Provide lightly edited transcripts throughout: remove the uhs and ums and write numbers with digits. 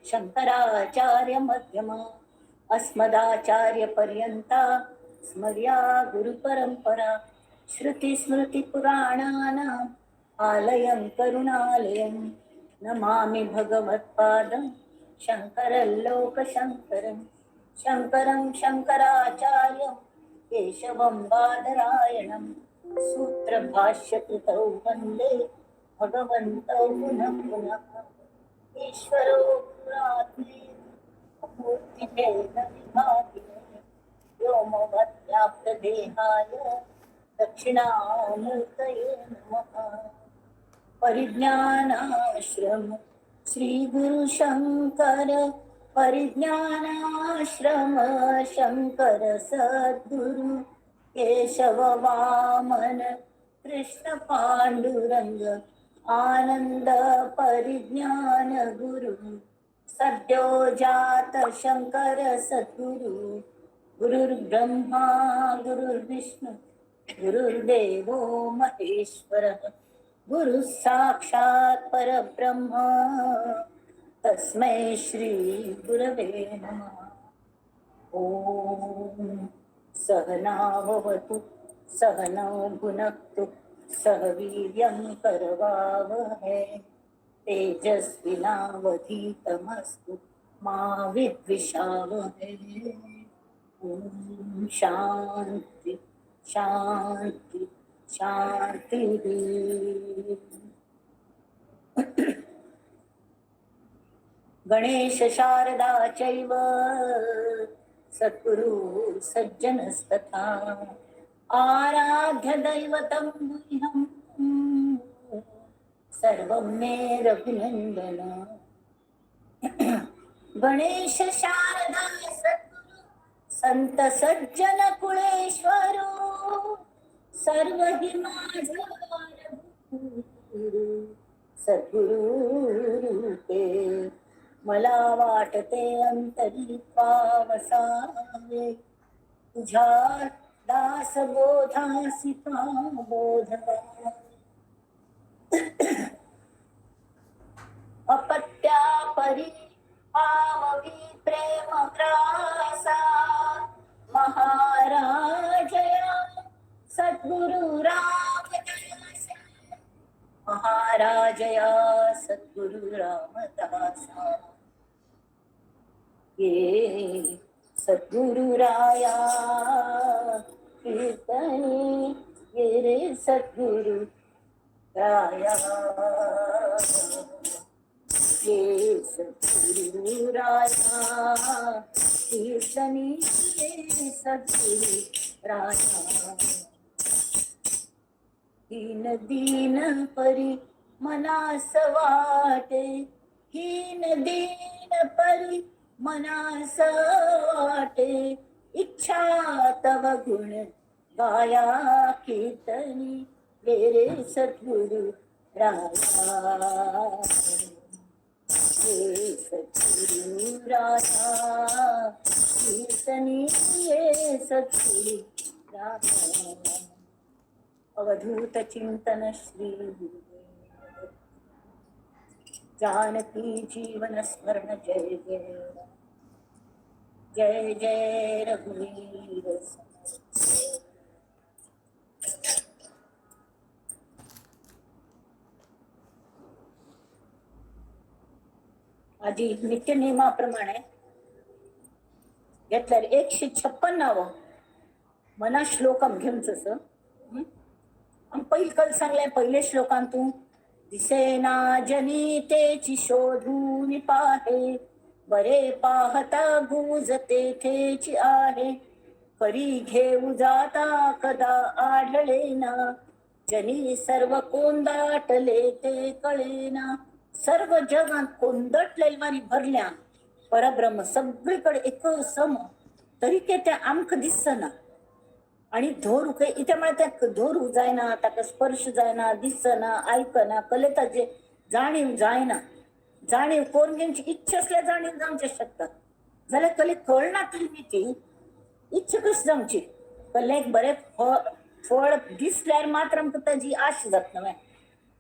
शंकराचार्य मध्यमा अस्मदाचार्य पर्यंता स्मर्या गुरुपरंपरा। श्रुतिस्मृतिपुराणानाम् आलयं करुणालयं नमामि भगवत्पादं शङ्करं लोकशङ्करं शङ्करं शङ्कराचार्यं केशवं बादरायणं सूत्रभाष्यकृतौ वन्दे भगवन्तौ पुनः पुनः। ईश्वरो गुरात्मेति मूर्तिभेदविभागिने व्योमवद्व्याप्तदेहाय दक्षिणामूर्तये नमः। परिज्ञानाश्रम श्री गुरु शंकर परिज्ञानाश्रम शंकर सद्गुरु केशव वामन कृष्ण पांडुरंग आनंद परिज्ञान गुरु सद्यो जात शंकर सद्गुरु। गुरुर्ब्रह्मा गुरुर्विष्णु गुरुर्देवो महेश्वरः गुरु साक्षात परब्रह्म तस्मै श्री गुरवे नमः। ॐ सहनावतु सहनौ भुनक्तु सह वीर्यं करवावहै तेजस्विनावधीतमस्तु मा विद्विषावहै। ॐ शांती शांती शांती। गणेश शारदा चैव सद्गुरु सज्जनस्तथा आराध्य दैवतं गुह्यं सर्वं मे रघुनंदन। गणेश शारदा सद्गुरु संत सज्जन कुळेश्वरो सर्व हि माझा रघुवीर सद्गुरु रूपे मला वाटते अंतरी पावसावे तुझ्या दास बोधासी बोधवा। अपत्या परी पाववी प्रेम ग्रासा महाराजया सद्गुरु रामदासा महाराजया सद्गुरु रामदासा। ये सद्गुरुराया कीर्तनी ये रे सद्गुरु राया ये सद्गुरुराया कीर्तनी ये सद्गुरु राया। दीन दीन परी मनास वाटे हीन दीन परी मनास वाटे इच्छा तव गुण गाया कीर्तनी मेरे सद्गुरु राया ये सद्गुरु राया कीर्तनी ये सद्गुरु राया। अवधूत चिंतन श्री गुरुदेव जानकी जीवन स्मरण जय जय जय जय रघुवीर समर्थ। आजी नित्य नियमाप्रमाणे घेतल्यार 156 मना श्लोकम घेवचो असं. पैल कल सांगले पहिले श्लोकांतू दिसेना जनी तेची शोधून पाहे बरे पाहता गुज तेथेची आहे करी घेऊ जाता कदा आढळेना जनी सर्व कोंदाटले ते कळेना। सर्व जगात कोंदटलेलवारी भरल्या परब्रह्म सगळीकडे एक सम तरी ते त्या आमकां दिसना आणि धोरू खंय इथे म्हळ्यार त्या धोरू जायना ताका स्पर्श जायना दिसना आयकना कले ताजे जाणीव जायना। जाणीव करून घेवची इच्छा आसल्यार जाणीव जावचें शकता जाल्यार कले कळना तरी ती इच्छा कशी जावची कलेक बरें फळ दिसल्यार मात्र आमकां ताजी आश जाता न्हय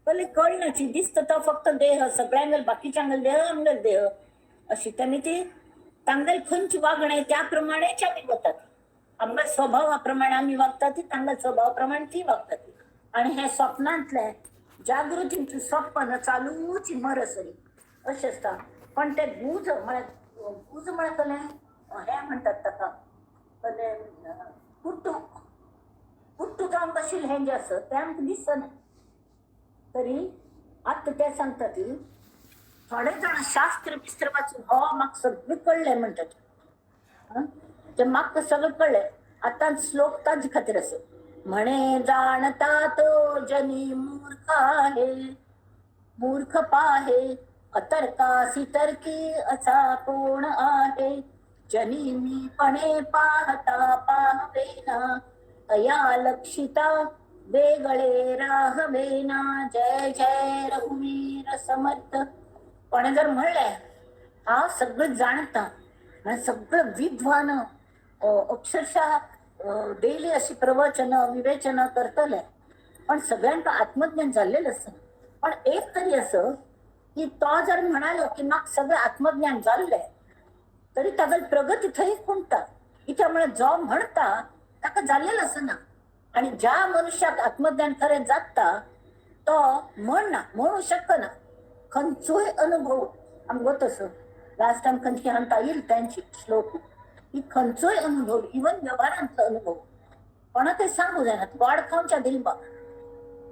कले कळना ती दिसता तो फक्त देह सगळ्यांगेल बाकीच्यांगेल देह आमगेल देह अशी त्यांनी ती तांगल खंयची वागणें त्या प्रमाणेच आमी वतात. आमच्या स्वभावा प्रमाणे आमी वागतात ती तांगल स्वभावा प्रमाणे ती वागतात. आणि हे स्वप्नांतले जागृतींतलें सपन चालूच मरसरी अशें आसता. पण ते गुज म्हळ्यार, गुज म्हळ्यार कसलें हें म्हणटात ताका, कसलें कुट्टू, कुट्टू जावन बशिल्लें हें जें आसा तें आमकां दिसना. तरी आतां ते सांगता ती थोडे जाण शास्त्र बिस्त्र वाचून हो म्हाका सगळें कळ्ळें म्हणटात. ते म्हाका सगळें कळ्ळें. आतां श्लोक ताजे खातीर आसा. म्हणे जाणता तो जनी मूर्ख आहे, मूर्ख पाहे अतर्कासी तर्की असा कोण आहे. जनी मीपणे पाहता पाहवेना तया लक्षिता वेगळे राहवेना. जय जय रघुवीर समर्थ. कोणें जर म्हणलें हांव सगळें जाणता म्हळ्यार सगळें विद्वान, अक्षरशः डेली अशी प्रवचन विवेचन करतले, पण सगळ्यांक आत्मज्ञान जाल्लेलें आसना. पण एक तरी असं की तो जर म्हणालो की म्हाका सगळें आत्मज्ञान जाल्लें, तरी तागेली प्रगती थंय खुंटता. कित्याक म्हळ्यार जो म्हणटा ताका जाल्लेलें आसना. आणि ज्या मनुष्याक आत्मज्ञान खरें जाता तो म्हणना, म्हणू शकना. खंयचोय अनुभव आमगो तसो लास्ट टायम खंयची हांता येईल त्यांची श्लोक की खंयचोय अनुभव, इवन व्यवहारांतलो अनुभव कोणाकय सांगू जायना. गोड खावच्या दिलबा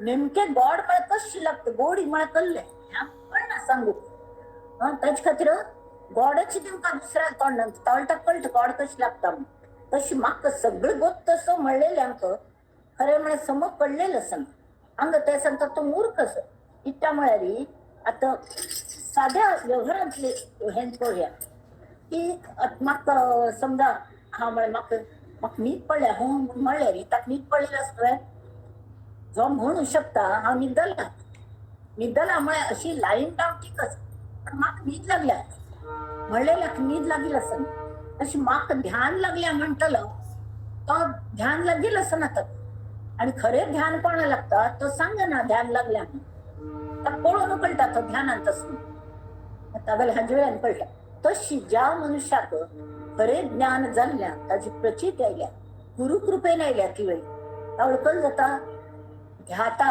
नेमके गोड म्हळ्यार कशी लागता, गोडी म्हळ्यार कल्लें हें कळना सांगू. ताचे खातीर गोडाची दिवका दुसऱ्या तोंडान तळटा कळटा गोड कशी लागता म्हूण. तशी म्हाका सगळें गोत तसो म्हणलेलें आमकां खरें म्हळ्यार समज कळ्ळेलें आसना. हांगा ते सांगता तो मूर्ख आसा. कित्या म्हळ्यार आतां साद्या व्यवहारांतले हें पळोवया की म्हाका समजा हांव म्हळ्यार म्हाका म्हाका न्हीद पडल्या हो म्हणल्यार ताका न्हीद पडलेली आसता. जो म्हणू शकता हांव न्हिदला, न्हिदला म्हळ्यार अशी लायन डावन ठीक आसा, पण म्हाका न्हीद लागल्या म्हणलेल्याक न्हीद लागिल्ली आसना. तशी म्हाका ध्यान लागल्या म्हणटलो तो ध्यान लागिल्लें आसना ताका. आनी खरें ध्यान कोणा लागता तो सांगना ध्यान लागल्या म्हणून, ताका पळोवन कळटा तो ध्यानांत आसा, तागेले हाजे वेळान कळटा. तशी ज्या मनुष्याक खरें ज्ञान जाल्ल्या ताजी प्रचित आयल्या, गुरुकृपेन आयल्या ती वेळी तावळ कल जाता ध्याता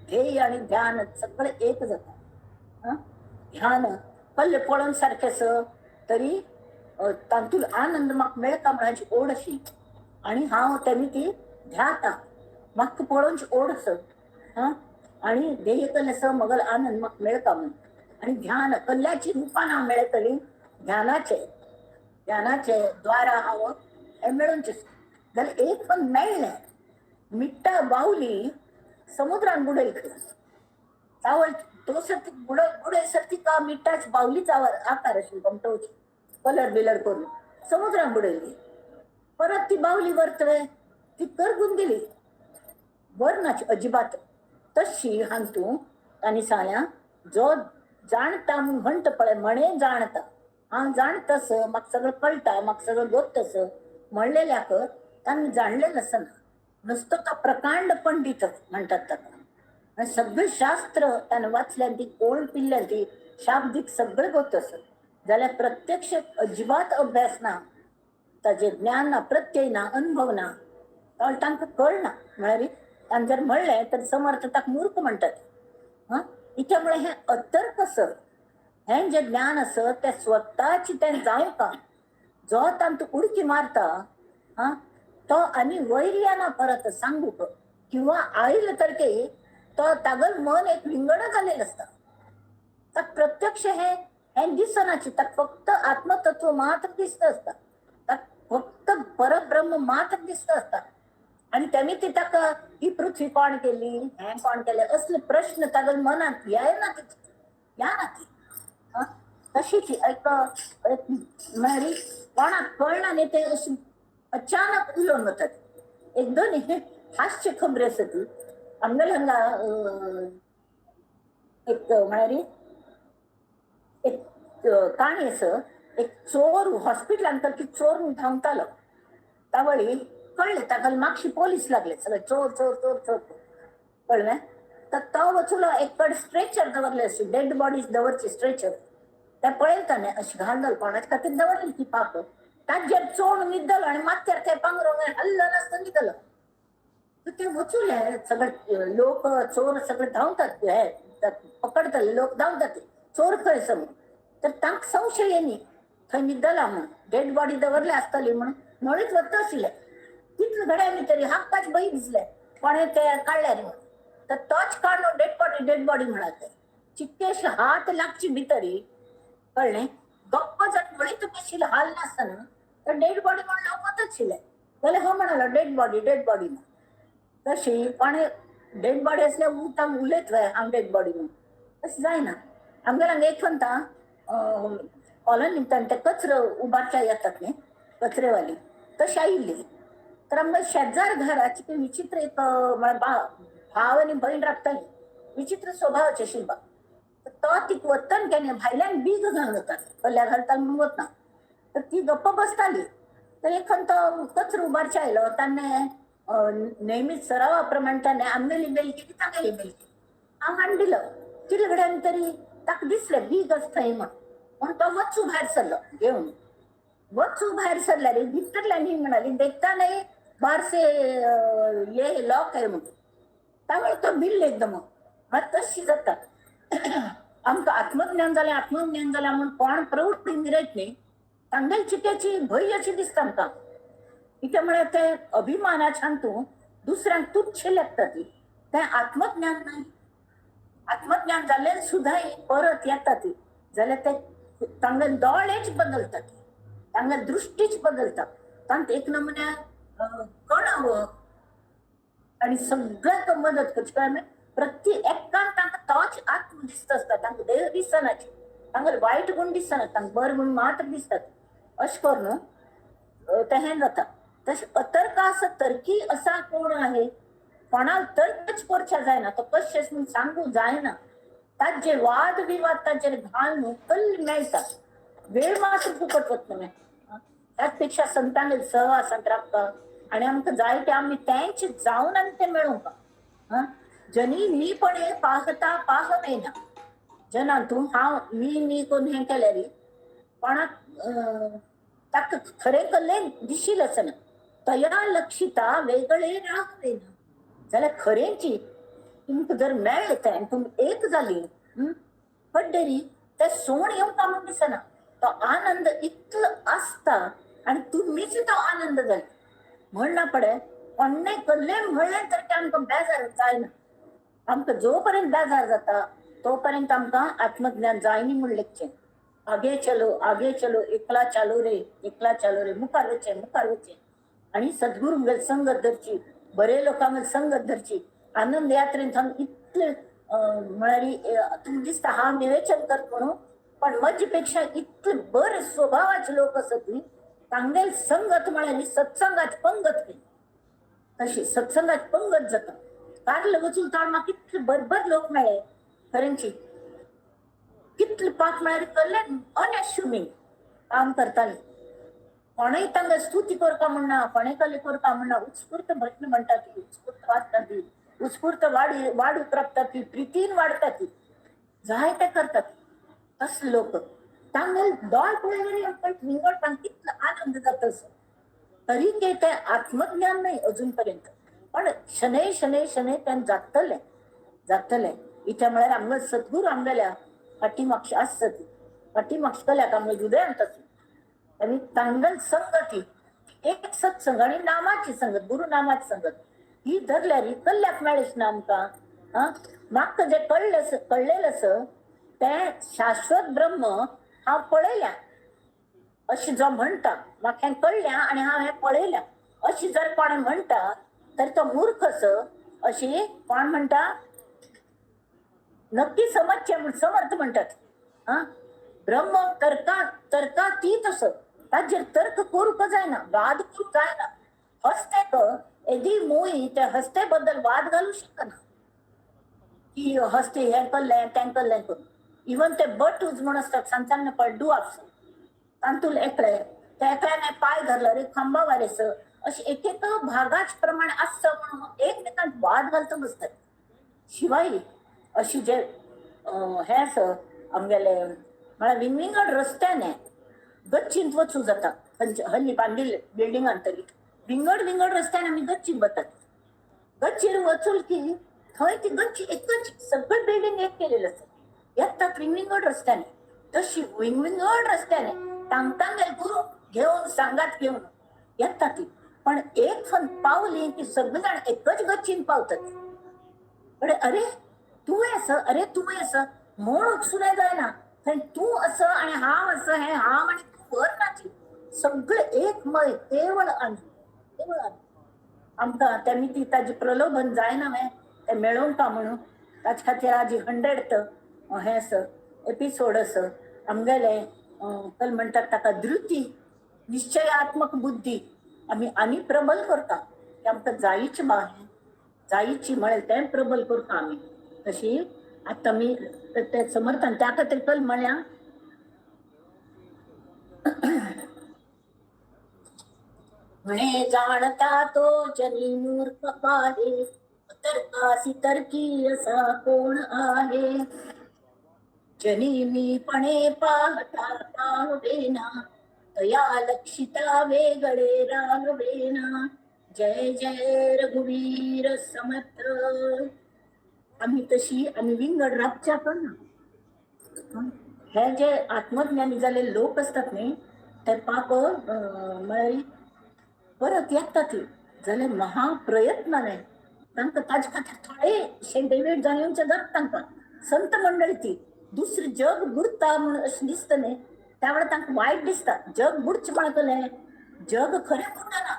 ध्येय आणि ध्यान सगळें एक जाता. ध्यान कल्ले पळोवन सारकें आसा तरी तातूंत आनंद म्हाका मेळटा म्हणपाची ओड अशी, आनी हांव तेमी ती ध्याता म्हाका पळोवची ओड आसा. आनी ध्येय कल्ले आसा मगल आनंद म्हाका मेळटा म्हणून. आनी ध्यान कल्ल्याची रुपान हांव मेळटली ध्यानाचे, ध्यानाचे द्वारा हांव हें मेळोवचें जाल्यार एक पण मेळ्ळें मिट्टा बावली समुद्रान बुडयल खंय तावळ तो सर्ती बुडयसर तिका मिठाची बावलीच आकार आशिल्लो गोमटोवची कलर बिलर करून समुद्रान बुडयली. परत ती बावली वरतवे ती करगून गेली वर नाची अजिबात. तशी हांतू तांणी सांगल्या जो जाणता म्हूण म्हणटा पळय म्हणे जाणता हांव जाणतस म्हाका सगळें कळटा म्हाका सगळें गोत्तस म्हणलेल्याक तांणी जाणलेलें आसना. नुसतो तो प्रकांड पंडित म्हणटात ताका. आनी सगळें शास्त्र ताणें वाचल्यान ती कोण पिल्ल्यान ती शाब्दीक सगळें गोत आसा, जाल्यार प्रत्यक्ष अजिबात अभ्यास ना, ताजें ज्ञान ना, प्रत्यय ना, अनुभव ना, तावळ तांकां कळना. म्हळ्यार ताणें जर म्हणलें तर समर्थ ताका मूर्ख म्हणटात. इत्या म्हळ्यार हें अतर्क आसा, हें जें ज्ञान आसा तें स्वताची तें जावंका जो तांतूं उडकी मारता तो आनी वयर येना परत सांगूंक, किंवा आयल तर तो तागल मन एक विंगड जालेलें आसता. ताका प्रत्यक्ष हें हें दिसनाची, ताका फक्त आत्मतत्व मात्र दिसता आसता, ताका फक्त परब्रह्म मात्र दिसता आसता. आनी तेमी ती ताका ही पृथ्वी कोण केली, हें कोण केलें असले प्रश्न तागल मनांत येना, ती येना ती. तशीच एक म्हळ्यार कोणाक कळना न्ही ते अशें अचानक उलोवन वतात. एक दोन हास्य खबरी आसा ती आमगेले हांगा एक म्हळ्यार एक काणी आसा. एक चोर हॉस्पिटलान की चोर धांवतालो, तावळी कळ्ळें ताका मागशी पोलीस लागले सगळे चोर चोर चोर चोर कळ्ळें. तर तो वचूलो एक कडेन स्ट्रेचर दवरले अशी डेड बॉडीज दवरची स्ट्रेचर, ते पळयता न्ही अशी घाल कोणाच्या खातीर दवरली ती पाक ताजेर चोण न्हिदलो आनी माथ्यार ते पांगरून हल्ल नासतना न्हिदलो. तर ते वचूले सगळे लोक चोर सगळे धांवतात, हे पकडतले लोक धांवतात चोर खंय समज. तर तांकां संशय येनी थंय न्हिदला म्हणून, डेड बॉडी दवरले आसतली म्हणून नळीत वता आशिल्ले. तितले घड्यांनी तरी हाकाच भंय दिसले कोणें ते काडल्यार म्हणून. तर तोच काडून डेड बॉडी डेड बॉडी म्हणाले. चिक्केश हात लागची भितरी कळ्ळें, गप्प जर नळीत बशिल्ले हाल नासतना तर डेड बॉडी म्हणून लोक वतच आशिल्ले. जाल्यार हो म्हणालो डेड बॉडी डेड बॉडी म्हणून. तशी कोणें डेड बॉडी आसल्यार उतांक उलयत वय हांव डेड बॉडी म्हणून, तशें जायना. आमगेर हांगा एक म्हणटा कॉलनींत ते कचरो उबारच्या येतात न्ही कचरेवाली, तशी आयिल्ली. तर आमकां शेजार घराची ती विचित्र एक म्हळ्यार भाव आनी भयण राबताली, विचित्र स्वभावाची आशिल्ली. तो तिका वतन केन्ना भायल्यान बीग घालून वतात, कल्ल्या घालता म्हणून वतना तर ती गप्प बसताली. तर एक तो कचरो उबारचे आयलो, ताणें नेहमीच सरावाप्रमाणे ताणें आमगेली बेल केली तागेली बेल केली, हांव हाडून दिलो. कितले कडेन तरी ताका दिसलें बीग आसा थंय म्हण, म्हणून तो वचू भायर सरलो घेवन. वचू भायर सरल्यार भितरल्यान ही म्हणाली देखता नाही बाहर से ये लॉक आहे म्हणून. त्यामुळे तो भिल्ल एकदम. मात तशी जाता आमकां आत्मज्ञान जालें आत्मज्ञान जालें म्हणून कोण प्रवृत्ती मिरयत न्ही, तांगेली चित्याची भंय अशी दिसता आमकां. कितें म्हळ्यार ते अभिमानाच्यान तूं दुसऱ्यांक तुच्छ लागता ती, तें आत्मज्ञान न्हय. आत्मज्ञान जाल्ल्यान सुद्दां परत येता ती जाल्यार ते तांगेले दोळेच बदलतात, तांगेली दृश्टीच बदलता. तांत एक नमुन्या कणाव आनी सगळ्यांक मदत करची. कारण प्रत्येक एकान तांकां तोच आत्म दिसता आसता, तांकां देह दिसना, तांकां वायट गुण दिसना, तांकां बरें गुण मात्र दिसतात. अशें करून तें हें जाता. तशें अतर्क तर्की असा कोण आहे, कोणाक तर्कच करच्या जायना, तो कशें म्हणून सांगू जायना. ताजे वाद विवाद ताजेर घालून कल्ल मेळटा, वेळ मात्र फुकट वतना. त्याच पेक्षा संतांगेर सहवासांत रावता आनी आमकां जाय ते आमी तेंच जावन आनी ते मेळोवंक. जनी मीपणे पाहता पाहवेना, जना तूं हांव मी मी कोण हें केल्यार कोणाक ताका खरें कल्लें दिशील आसना. तया लक्षिता वेगळे राहवेना, जाल्यार खरेंची तुमकां जर मेळ्ळें तें आनी तुमी एक जाली पड्डेरी तें सोण येवंक म्हूण दिसना. तो आनंद इतलो आसता आनी तुमीच तो आनंद जाले म्हण ना पडे कोणें कल्लें म्हणलें तर तें आमकां बेजार जायना. आमकां जो पर्यंत बेजार जाता तो पर्यंत आमकां आत्मज्ञान जायनी म्हूण लेखचें. आगे चलो आगे चलो एकला चालो रे एकला चालो रे, मुखार वचचें मुखार वचचें. आनी सद्गुरूंगेर संगत धरची, बरे लोकांगेर संगत धरची. आनंद यात्रेन थावन इतले म्हळ्यार तुमकां दिसता हांव विवेचन करत म्हणून, पण म्हजे पेक्षा इतले बरे स्वभावाचे लोक आसत न्ही, तांगेल संगत म्हळ्यार सत्संगाची पंगत ती. तशी सत्संगाची पंगत जाता. कारला वचून ताण म्हाका कितले बरोबर लोक मेळ्ळे खरेंची, कितले पाक म्हळ्यार कल्ल्याण अनएश्युमींग काम करताले. कोणूय तांकां स्तुती करपा म्हणना, कोणें कल्ले करपा म्हणना, उत्स्फूर्त भजन म्हणटा ती, उत्स्फूर्त वाचता ती, उत्स्फूर्त वाडी वाडूक राबता ती, प्रितीन वाडटा ती, जाय ते करतात तसले लोक. तांगेल दोळ पळयल्यार निवड तांकां कितलो आनंद जाता असो. तरी ते आत्मज्ञान न्हय अजून पर्यंत, पण शनै शनै शनै तें जातलें जातलें. इथे म्हळ्यार आमगेलो सद्गुरू आमगेल्या फाटीमागशी आसता ती, फाटीमागशी कल्याक आमगे हृदयांत आसा. आनी तांगेल संगती एक सत्संग आनी नामाची संगत, गुरु नामाची संगत ही धरल्यार कल्ल्याक मेळच ना आमकां. आं म्हाका जें कळ्ळें कळ्ळेलें आसा तें शाश्वत ब्रह्म हांव पळयल्या अशें जो म्हणटा, म्हाका हें कळ्ळें आनी हांव हें पळयल्या अशें जर कोणें म्हणटा तर तो मूर्ख असो अशी कोण म्हणटा नक्की समजचें म्हूण समर्थ म्हणटात. आं ब्रह्म तर्का तर्कातीत असो, ताजेर तर्क करूंक जायना, वाद करूंक जायना. हस्ते एदी मोई त्या हस्ते बद्दल वाद घालू शकना की हस्ते हें कल्लें तें कल्लें करून. इवन ते बटूज म्हूण आसतात सांचान पड्डू आपसूं तांतूल एकले त्या एकल्याने पाय धरलो रे खांबा वारेस अशें एक एक भागाच प्रमाणे आसता म्हणून एकमेकांत वाद घालता बसतात. शिवाय अशी जे हें आसा आमगेले म्हळ्यार विंगविंगड रस्त्याने गच्चींत वचूं जाता. हल्ली बांदिल्ले बिल्डिंगान तरी विंगड विंगड रस्त्यान आमी गच्चीन वतात. गच्चीर वचूल की थंय ती गच्ची एकच सगळं बिल्डिंग एक केलेलं आसा. येतात विंगविंगड रस्त्याने, तशी विंगविंगड रस्त्याने तांगतांगेल गुरू घेवन सांगात घेवन येता ती, पण एक फन पावली की सगळे जाण एकच गच्चीन पावतात. अरे अरे तूं असं, अरे तूं असं म्हूण उत्सुलें जायना, थंय तूं असं आनी हांव असं, हें हांव आनी तूं वर नाची, सगळें एकमय केवळ आनी केवळ आनी आमकां तेमी ती ताजें प्रलोभन जायना हें तें मेळोवंक म्हणून ताचे खातीर आज 100 हें आसा एपिसोड आसा आमगेले. कल म्हणटात ताका धृती, निश्चयात्मक बुद्धी आमी आनी प्रबल करता की आमकां जायीच बा हें जायीची म्हळें तें प्रबल करता आमी. तशी आतां आमी ते समर्थान त्या खातीर कल म्हळ्या म्हणे जाणता तो जनी मूर्ख पाहे, तर्कासी तर्की असा कोण आहे. जनी मीपणे पाहता पाहवेना, तया लक्षिता वेगळे रागवेना. जय जय रघुवीर समर्थ. आम्ही तशी आम्ही विंगड राबच्या पण ना. हे जे आत्मज्ञानी जाल्ले लोक असतात न्ही ते पाप म्हळ्यार परत येतात जाल्यार महाप्रयत्नाने तांकां ताजे खातीर थोडे डेवेट जावन जाता तांकां. संत मंडळी ती दुसरें जग बुडता म्हूण अशें दिसता न्ही त्या वेळार तांकां वायट दिसता. जग बुडचें म्हणटलें, जग खरें बुडना,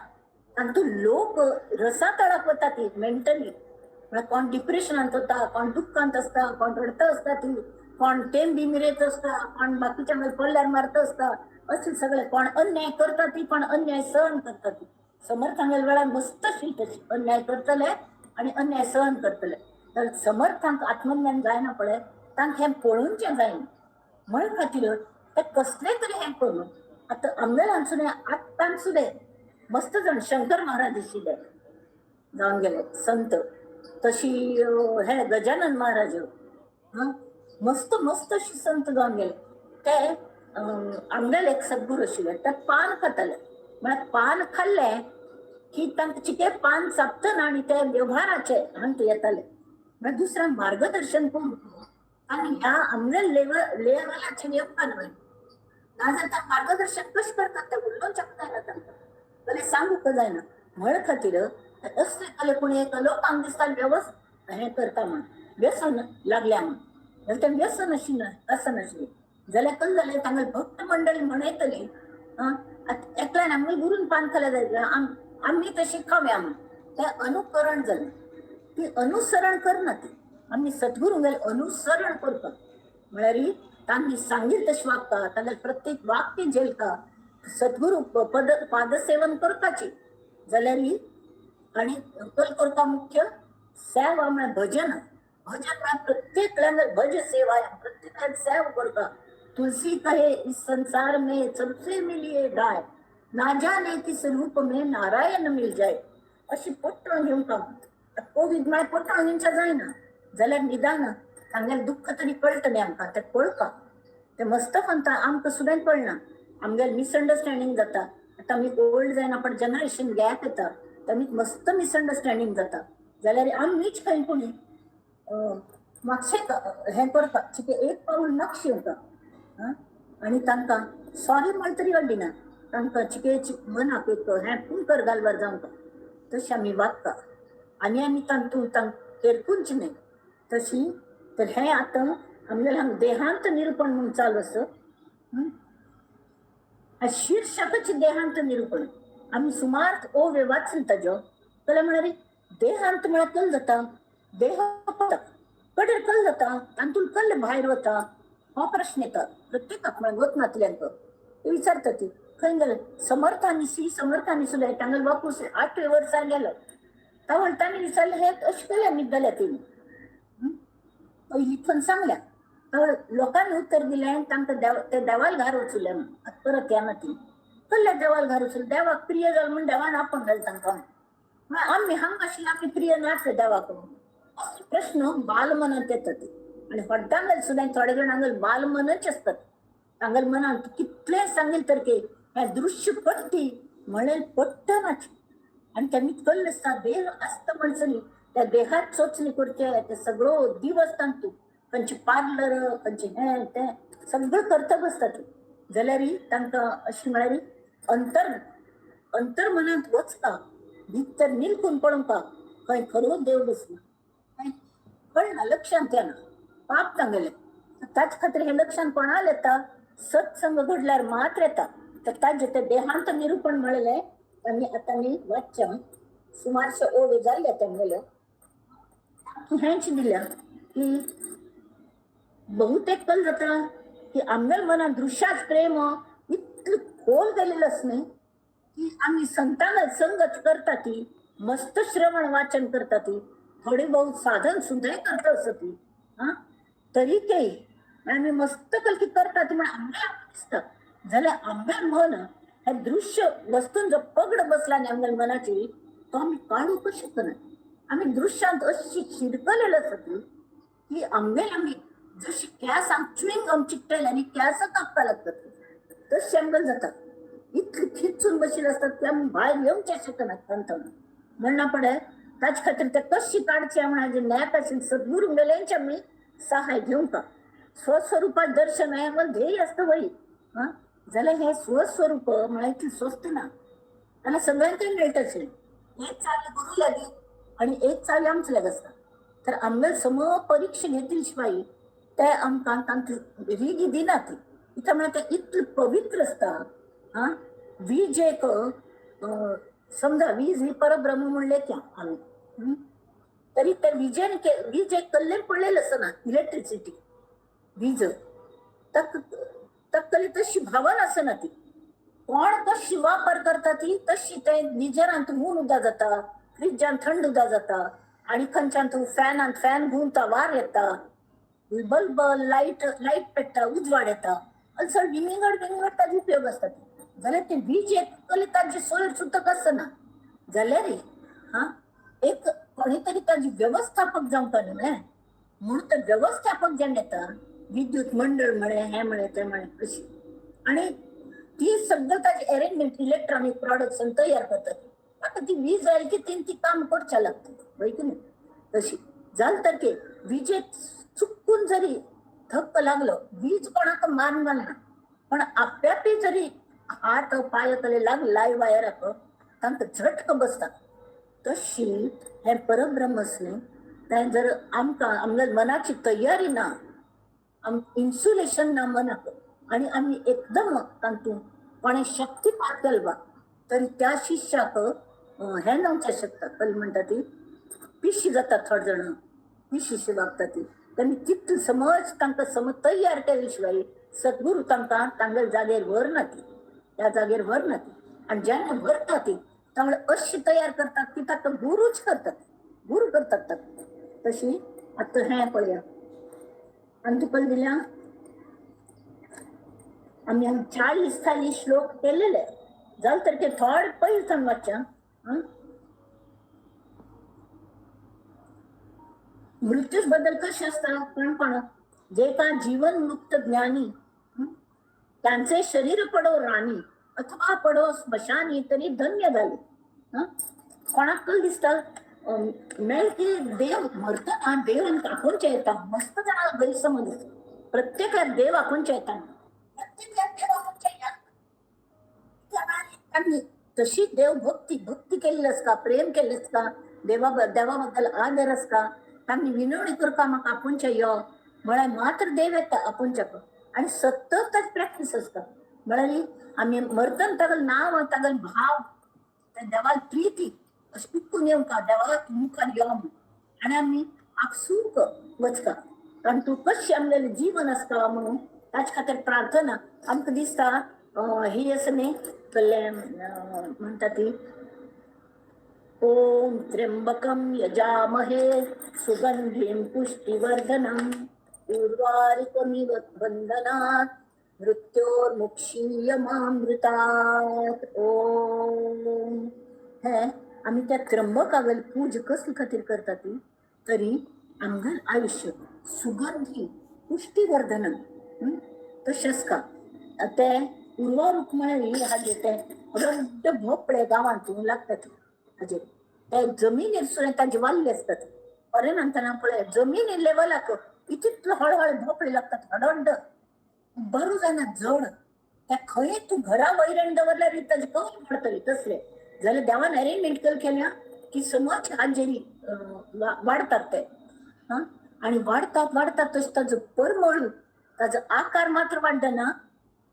तातूंत लोक रसातळाक वता ती मेंटली. म्हळ्यार कोण डिप्रेशनांत वता, कोण दुख्खांत आसता, कोण रडता आसता ती, कोण तेम बी मिरयत आसता, कोण बाकीच्या मागीर पल्ल्यार मारता आसता, अशें सगळें. कोण अन्याय करता ती, कोण अन्याय सहन करता ती. समर्थांगेल्या वेळार मस्त अशी तशी अन्याय करतले आनी अन्याय सहन करतले. तर समर्थांक आत्मज्ञान जायना पळय, तांकां हें पळोवचें जायना म्हण खातीर ते कसले तरी हें करून आतां आमगेल्यान सुद्दां आत्तान सुद्दां मस्त जाण शंकर महाराज आशिल्ले जावन गेले संत, तशी हे गजानन महाराज मस्त मस्त अशी संत जावन गेले. ते आमगेले एक सद्गुरू आशिल्ले, ते पान खाताले. म्हळ्यार पान खाल्लें की तांकां चिके पान चाबतना आनी ते व्यवहाराचे हांगा येताले. म्हळ्यार दुसऱ्यांक मार्गदर्शन करून आनी ह्या आमगे लेवलाचेर येवपा न्हय, नाजाल्यार तांकां मार्गदर्शन कशें करतात तें उलोवच्याक जायना तांकां, जाल्यार सांगूंक जायना. म्हण खातीर असले कले कोण एक लोकांक दिसता वेवस्थ हें करता म्हण व्यसन लागल्या म्हण, जाल्यार तें व्यसन आशिल्लें व्यसन आशिल्लें जाल्यार कल जालें तांगेले भक्त मंडळी म्हणयतली आतां एकल्यान आमगेले गुरून पान खाल्यार जाय, आमी तशी खावया म्हण, तें अनुकरण जालें. ती अनुसरण करना ती, आमी सद्गुरूंगेलें अनुसरण करता म्हळ्यार तांणी सांगील तशें वागता, तांगेलें प्रत्येक वाक्य झेलता, सद्गुरू पद पादसेवन करपाची जाल्यार आनी कल करता मुख्य सेवा म्हळ्यार भजन. भजन म्हळ्यार प्रत्येकल्यान भज सेवा, प्रत्येकान सेवा करता. तुलसी कहे इस संसार में सबसे मिलिए गाय, ना जाने किस रूप में नारायण मिल जाय. अशी पोटण घेवंक कोवीड म्हळ्यार पोटण घेवच्या जायना जाल्यार निदान तांगेलें दुख्ख तरी कळटलें आमकां, तें कळका तें मस्त म्हणटा आमकां सुद्दां कळना. आमगेलें मिसअंडरस्टँडींग जाता. आतां आमी ओल्ड जायना पण जनरेशन गॅप येता, आमी मस्त मिसअंडरस्टँडींग जाता. जाल्यार आमीच खंय कोणी मातशें हें करता चिके एक पावल नक्ष येवता आनी तांकां सॉरी म्हण तरी अड्डिना, तांकां चिके मनाक एक हें पुंकर घालपाक जावंका तशें आमी वागता आनी आमी तांतून तांकां केरकूच न्हय तशी. तर हें आतां आमगेलें हांगा देहांत निरुपण म्हूण चालू आसा. शीर्षकच देहांत निरुपण. आमी सुमार ओव्यो वाचून ताज्यो जाल्यार म्हळ्यार देहांत म्हळ्यार कल जाता, देह कडेर कल जाता, तातूंत कल्ल भायर वता हो प्रश्न येता प्रत्येकाक. म्हळ्यार वचनातल्यांक ते विचारता ती खंय गेले समर्थांनी, श्री समर्थांनी सुद्दां तांगेलो बापूस 8 वर्सां गेलो तावळ तांणी विचारलें हे अशें केलें निगल्या तिणी पयलीं थंय सांगल्या तर लोकांनी उत्तर दिलें तांकां देव ते देवाल घार वचुले म्हण आतां परत येना ती कसल्या देवाल घार वचून देवाक प्रिय जाल म्हूण देवान आपोवन घाल तांकां. आमी हांगा आशिल्ले आमी प्रिय नासले देवाक असो प्रश्न बालमनांत येता ती. आनी व्हड्डांगेल सुद्दां थोडे जाण हांगा बालमनच आसतात. तांगेले मनांत कितलें सांगेल तर की हें दृश्य पट्टी म्हणलें पट्टनाच. आनी त्यांनी कल्ल आसता देह आसता म्हणसनी त्या देहात चोचणी करचे ते सगळो दिवस तांतू खंयचे पार्लर खंयचे हें तें सगळं करता बसता ती. जाल्यार तांकां अशें म्हळ्यार अंतर अंतर मनांत वचता भितर निलकून पळोवपा खंय खरो देव बसना, खंय कळना, लक्षांत येना, पाप तांगेलें. ताचे खातीर हें लक्षांत कोणाक येता, सत्संग घडल्यार मात्र येता. तर ताजें तें देहांत निरुपण म्हणलें आनी आतां आमी वाचच्या सुमारशे ओव्यो जाल्ले तांगेल्यो. हेंच दिल्या की बहुतेक कल जाता की आमगेल्या मनांत दृश्याच प्रेम इतलें खोल गेलेलें आसा न्ही की आमी संतांक संगत करता ती, मस्त श्रवण वाचन करता ती, थोडी बहुत साधन सुद्दां करता आसता ती, आं तरी ते आमी मस्त कलकी करता ती म्हण आमगें दिसता. जाल्यार आमगेलें मन हे दृश्य वस्तून जो पगड बसला न्ही आमगेल्या मनाची तो आमी काडूंक शकना. आमी दृश्यांत अशी शिरकलेले आसा ती की आमगेले आमी जशी केंसांक च्युइंग गम चिकटयले आनी केंसां कापपाक लागतात तशें आमगेलें जाता. इतली खिचून बशिल्ले आसतात की आमी भायर येवचें शकना तांतून. म्हणना पडे ताचे खातीर ते कशी काडचे म्हण नॅप आशिल्ले सद्गुरू मेल्यांचे आमी सहाय घेवंक. स्वस्वरुपात दर्शन हें आमकां ध्येय आसता वय, आं जाल्यार हें स्वस्वरूप म्हळ्यार इतलें स्वस्त ना, जाल्यार सगळ्यांकय मेळटा अशें. एक चावी गुरू लागीं आनी एक चावी आमचे लागीं आसता. तर आमगेले सम परिक्षा घेतली शिवाय ते आमकां तांतूं रिगी दिना ती. कित्याक म्हळ्यार तें इतलें पवित्र आसता. आं वीज एक समजा वीज ही परब्रह्म म्हणलें की आमी, तरी त्या विजेन वीज एक कल्लेन पडलेलें आसना, इलेक्ट्रिसिटी वीज तक तकली तशी भावना आसना ती. कोण कशी वापर करता ती तशी ते गिजरांत हून उदक जाता, फ्रिजान थंड उदक जाता, आनी खंयच्यान तूं फॅनांत फॅन घुंवता वार येता, बल्ब लायट लायट पेट्टा उजवाड येता, आनी चड विंगड विंगड ताजे उपयोग आसता. जाल्यार ते वीज एक कली ताजी सोय सुतक आसना. जाल्यार हा एक कोणी तरी ताजी व्यवस्थापक जावंक न्हय म्हणून ते व्यवस्थापक जेन्ना येता विद्युत मंडळ म्हळें हें म्हळें तें म्हळें अशी, आनी ती सगळं ताजे अरेंजमेंट इलेक्ट्रॉनीक प्रॉडक्ट्स तयार करतात. आतां ती वीज आयली की तीन ती काम करचें लागता वय की न्ही. तशी जालें तर की विजेक चुकून जरी धक्क लागलो वीज कोणाक मारून घालना, पण आप्यापी जरी हात पांय कले लागलो लायव वायराक तांकां झटक बसता. तशी हें परब्रह्म आसलें तें जर आमकां आमगे मनाची तयारी ना, आम इन्सुलेशन ना मनाक, आनी आमी एकदम तातूंत कोणें शक्तिपात केलो बा तरी त्या शिष्याक हें जावचें शकता. कल म्हणटा ती पिशी जाता, थोडे जाणां पिशीशी वागता ती. तेमी तितली समज तांकां समज तयार केले शिवाय सद्गुरू तांकां तांगेल्या जाग्यार व्हरना ती, त्या जाग्यार व्हरना ती. आनी जेन्ना व्हरता ती तांगळे अशी तयार करतात की ताका गुरूच करतात, गुरू करतात ताका. तशी आतां हें पळया आनी तुका दिल्या आमी 40 थाली श्लोक केलेले जालें तर ते थोडे पयलीं सावन वाचया. मृत्यूच बद्दल कशें आसता कोण कोण जे का जीवन मुक्त ज्ञानी त्यांचे शरीर पडो राणी अथवा पडो स्मशानी तरी धन्य झाले. कोणाक कल दिसता मेळ की देव मरतना देव आमकां आपोवचे येता, मस्त जाणां गैरसमज आसता. प्रत्येकाक देव आपोवचे येता, प्रत्येकाक देव आपोवचे येता. आमी तशी देव भक्ती भक्ती केल्ली आसता, प्रेम केल्लें आसता, देवा बद्दल आदर आसता, तांणी विनवणी करपा म्हाका आपोवचे यो म्हळ्यार मात्र देव येता आपोवच्याक. आनी सतत ताची प्रॅक्टीस आसता. म्हळ्यार आमी मरतना तागेलें नांव तागेलो भाव त्या देवाक प्रिती अशें उक्कून येवंका देवा मुखार यो म्हूण, आनी आमी आपसूक वचका कारण तूं कशें आमगेलें जीवन आसता म्हणून ताचे खातीर प्रार्थना आमकां दिसता. ही आसा न्ही कल्याण म्हणटा ती ओम त्र्यंबकं यजामहे सुगंधिं पुष्टिवर्धनम् उर्वारुकमिव बन्धनात् मृत्योर्मुक्षीयमामृतात्. ओम हे आमी त्या त्र्यंबकावेल पूज कसले खातीर करता ती तरी आमगेलें आयुश्य सुगंधी पुष्टिवर्धनम तशेंच का ते उर्वा रूख म्हळ्यार हाजे ते रड्ड भोपळे गांवांत लागतात हाजेर ते जमिनीर सुद्दां ताजे वाल्ले आसतात. फॉरेनांत पळय जमिनीर लेवलाक इतलो हळहळ भोपळे लागतात हडड्ड बरो जायना जड. त्या खंय तूं घरा वैरण दवरल्यार ताजे कवल पडटली तसले. जाल्यार देवान अरेंजमेंट केल्या की समज हाजेरी वाडतात ते. हां, आनी वाडतात वाडतात तशें ताजो परमळ ताजो आकार मात्र वाडना,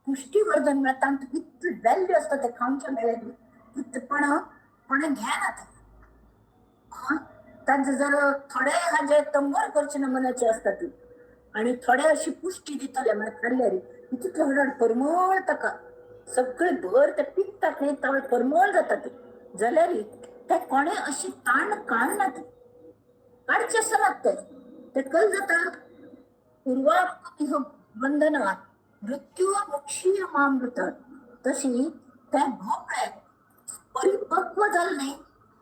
पुष्टीवर्धन म्हळ्यार तांकां इतली व्हॅल्यू आसता ते खावच्या मेळ्ळें इतलेपणां कोणें घेना तें. हां, तांचे जर थोडे हाजे तंबर करचे नमुन्याचे आसता ती आनी थोडे अशी पुष्टी दितले म्हळ्यार खाल्ल्यार इतले व्हड परमळ ताका सगळे भर ते पिकतात न्ही तावळ परमळ जाता ती. जाल्यार ते कोणें अशी ताण काडना ती, काडचे आसनात ते. ते कल जाता उर्वारुकमिह बंधनात मृत्यूर्मुक्षीय मामृतात. तशी ते भोपळे परिपक्व जाले न्ही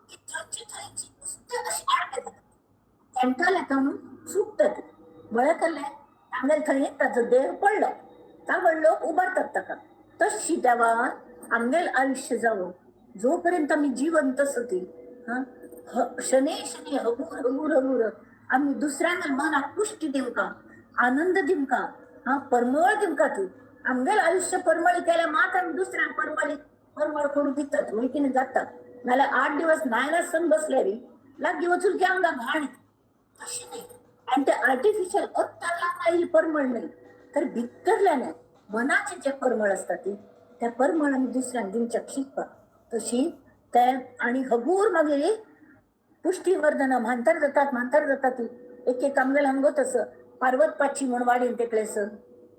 की थंयचे थंयची नुस्तें अशें आडवे जाता, तेंटाले म्हणून सुकतात. बळें केलें आमगेले थंय ताजो देह पडलो, तावळ लोक उबारतात ताका. तशी देवा आमगेल आयुश्य जावं जोपर्यंत आमी जिवंत आसा ती. हां, शनै शनै हगूर हगूर हगूर आमी दुसऱ्यांक मनाक पुष्टी दिवका, आनंद दिवका, हां परमळ दिवका. ती आमगेल आयुश्य परमळी केल्यार मात आमी दुसऱ्यांक परमळी परमळ करून दितात वय कितें जाता. नाल्यार 8 दिवस न्हायनासतना बसल्यार लागीं वचून की आमकां घाण तशी न्ही. आनी ते आर्टिफिशियल अत्तर लावन आयिल्ली परमळ न्ही, तर भितरल्यान मनाचे जे परमळ आसता ती त्या परमळ आमी दुसऱ्यांक दिवच्याक शिकपा. तशी ते आनी हगूर मागीर पुष्टीवर्धन म्हांतर जातात म्हांतर जातात ती. एक एक आमगेले हांगा तसं पार्वत पाची म्हण वाडीन तेकलेस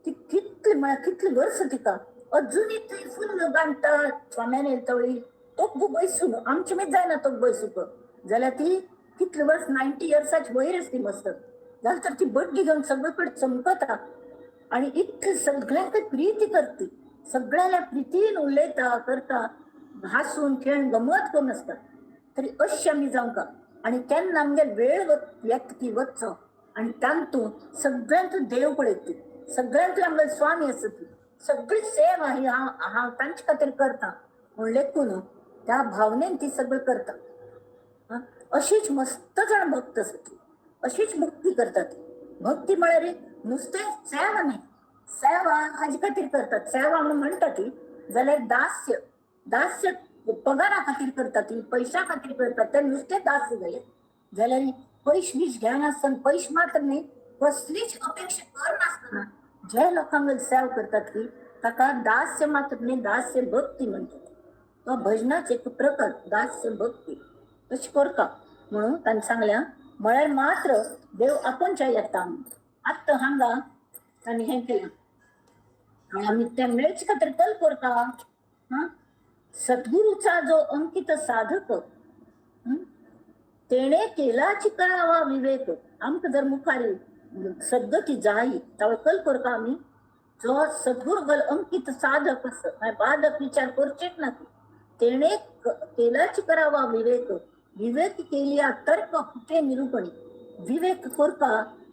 ती कितली म्हळ्यार कितली वर्स तिका अजुनूय थंय फुल्ल बांदता स्वाम्यान तवळी तोग बैसून आमचे मीत जायना तोग बैसूक. जाल्यार ती कितले वर्स 90 इयर्साची वयर आसती मस्त. जाल्यार तर ती बड्डी घेवन सगळीकडे चमकता आणि इतके सगळ्यांक प्रिती करती, सगळ्याला प्रितीन उलयता करता, हासून खेळ गमत करून आसता. तरी अशी आमी जावंका आनी केन्ना आमगेर वेळ येता ती वचचो आनी तांतूत सगळ्यांतूं देव पळयता, सगळ्यांतूं आमगेर स्वामी आसा ती, सगळी सेवा ही हांव हांव तांचे खातीर करता म्हूण लेखून त्या भावनेन ती सगळी करता. अशीच मस्त जाण भक्त आसा ती, अशीच भक्ती करतात. भक्ती म्हळ्यार नुस्तें सेवा न्ही, सेवा हाजे खातीर करतात. सेवा म्हणून म्हणटा ती जाल्यार दास्य, दास्य पगारा खातीर करतात ती, पयशा खातीर करतात ते नुस्तें दास्य जालें. जाल्यार पयश बीश घेनासतना, पयश मात्र न्ही, कसलीच अपेक्षा करनासतना जे लोकांक सेवा करतात ती ताका दास्य मात्र न्ही, दास्य भक्ती म्हणटात. तो भजनाच एक प्रकार दास्य भक्ती तशें करता म्हणून तांणी सांगल्या. म्हळ्यार मात्र देव आपूणच्या येता. आत्तां हांगा तांणी हें केलां आनी आमी तें मेळचे खातीर कल करता. हां, सद्गुरूचा जो अंकित साधक तेणे केलाची करावा विवेक. आमकां जर मुखार सद्गती जाय तावळ कल करता आमी. जो सद्गुरू गल अंकित साधक आसा, बाधक विचार करचेच ना, तेणे केलाची करावा विवेक. विवेक केलिया तर्क फुटे निरूपणी. विवेक करता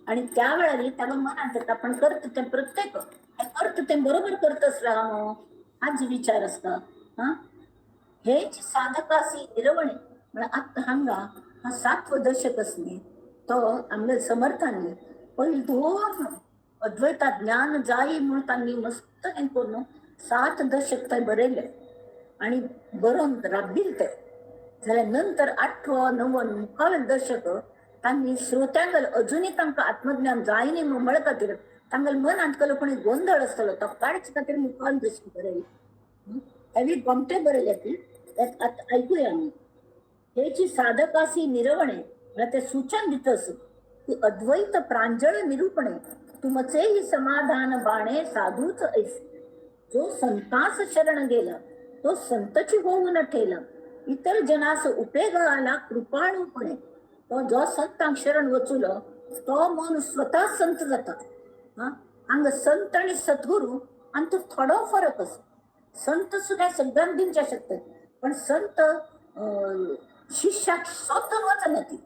आणि त्या वेळार ताका मनांत येता आपण करता तें प्रत्येक करता तें बरोबर करतच राव हाजो विचार आसता. हां, हेच साधकासी निरवणे म्हळ्यार आत्तां हांगा हा सातवो दशक आसा न्ही तो आमगे समर्थांनी पयलीं दोन अद्वैता ज्ञान जाय म्हूण तांणी मस्त हें करून 7 दशक थंय बरयले आनी बरोवन राबिल ते. जाल्यार नंतर 8वो 9वो मुखावेले दशक तांणी श्रोत्यांक अजुनूय तांकां आत्मज्ञान जाय न्ही म्हूण म्हळे खातीर तांगेले मनांत कसलो कोणी गोंदळ आसतलो तो काडचे खातीर मुखावेले दशक बरयले. हेवी गोमटे बरयले ती आतां आयकुया आमी. हेची साधकासी निरवणे म्हळ्यार ते सूचन दितस की अद्वैत प्रांजळ निरूपणे तुमचेही समाधान बाणे साधूच ऐसे. जो संतास शरण गेला तो संतची होऊन ठेला, इतर जनास उपेग आला कृपाणूपणे. तो जो संतांक शरण वचुलो तो मन स्वतः संत जाता. हां, हांगा संत आनी सद्गुरू हांतूत थोडो फरक आसा. संत सुद्दां सगळ्यांक दिवच्या शकतात, पण संत शिष्याक स्वतः वचना. ती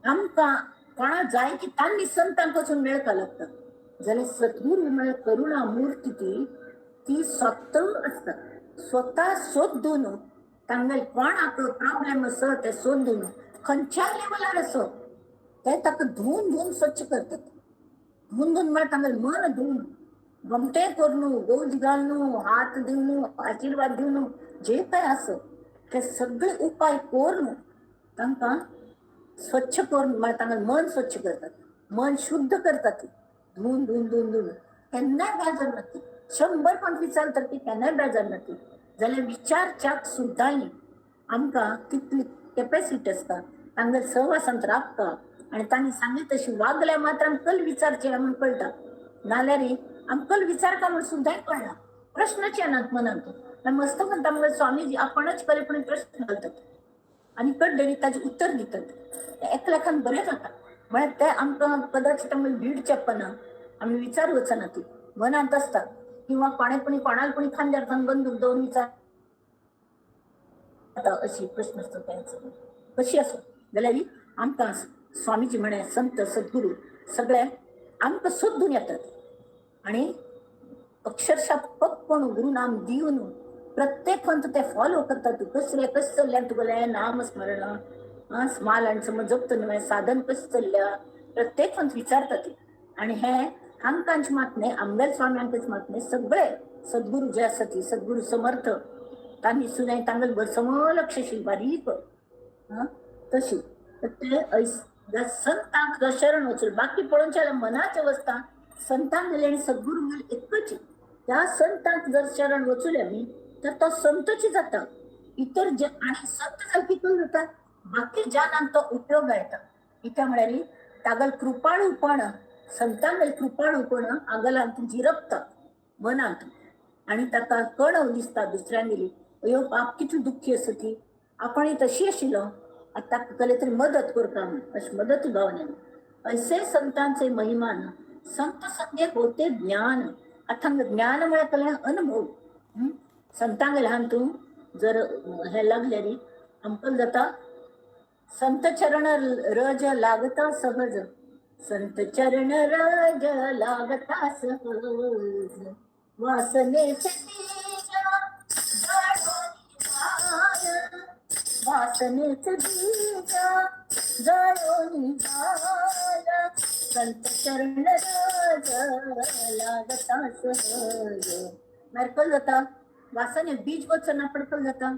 आमकां कोणा जाय की तांणी संतांक वचून मेळपाक लागता. जाल्यार सद्गुरू म्हळ्यार करुणा मूर्ती ती ती स्वता आसता, स्वता सोदून तांगेले कोणाक प्रॉब्लेम आसा ते सोदून खंयच्या लेवलार आसो ते ताका धुवन धुवन स्वच्छ करतात. धुवन धुवन म्हळ्यार तांगेलें मन धुवन गमटे करून गोज घालून हात दिवन आशिर्वाद दिवन जे काय आसा ते सगळे उपाय करून तांकां स्वच्छ करून म्हळ्यार तांगेलें मन स्वच्छ करतात, मन शुद्ध करतात. धुवन धुवन धुवन धुवन केन्नाय बेजार नाती, 100 पण विचार तर ती केन्नाय बेजार नाती. जाल्यार विचारच्याक सुद्दां आमकां तितली कॅपॅसिटी आसता तांगेले सहवासांत राबता आनी तांणी सांगले तशी वागल्या मात्र आमकां कल विचारचे म्हूण कळटा, नाल्यार आमकां विचारता म्हूण सुद्दां कळना, प्रश्नच येनात मनांत. मस्त म्हणटा मगे स्वामीजी आपणच कलेपणी प्रश्न घालतात आनी कडलेरी ताजें उत्तर दितात, एकलेखान बरें जाता. म्हळ्यार ते आमकां कदाचित आमी भीड चेपना, आमी विचार वचना, ती मनांत आसता किंवा कोणे कोणी कोणाला कोणी खांद्यार बंदूक दवरून विचार अशी प्रश्न आसता त्यांचो. कशी आसो जाल्यार आमकां स्वामीजी म्हणे संत सद्गुरू सगळे आमकां सोदून येतात आनी अक्षरशः पक्कण गुरुनाम दिवन प्रत्येक पंथ ते फॉलो करतात. कसले कशें चल्ल्या तुगेलें नामस्मरण स्माल आनी समज जपत न्हय साधन कशें चल्ल्या प्रत्येक पंथ विचारतात. आनी हे हांकांच मात न्हय आमगेले स्वाम्यांकच मात न्हय, सगळे सद्गुरू जे आसा ती सद्गुरू समर्थ तांणी सुद्दां तांगेले समलक्षशील बारीक तशी ते संतांक जर शरण वचून बाकी पळोवचें जाल्यार मनाची अवस्था संतांक गेले आनी सद्गुरू गेले एकच. त्या संतांक जर शरण वचूले आमी तर तो संतच जाता. इतर जे आनी संत जाल कितून जाता बाकी ज्यानांक तो उपयोग येता. कित्याक म्हळ्यार तागल कृपाळूपण संतांगेल कृपाळूपण आगलांत जिरपता मनांत आनी ताका कणव दिसता दुसऱ्यांगेली अयो बाप कितली दुख्खी आसा ती, आपण तशी आशिल्लो आतां ताका कसले तरी मदत करता म्हूण अशी मदत भावनेन. ऐसे संतांचे महिमान संत संगे होते ज्ञान. आतां ज्ञान म्हळ्यार कसलें अनुभव. संतांगेले ल्हान तूं जर हें लागल्यार आमकां जाता संत चरण रज लागता सहज, संत चरण रज लागता सहज, वासनेचे बीज जळोनी जाय, वासनेचे बीज जळोनी जाय, संत चरण रज लागता सहज. मागीर जाता वासने बीज वचना पडकल जाता.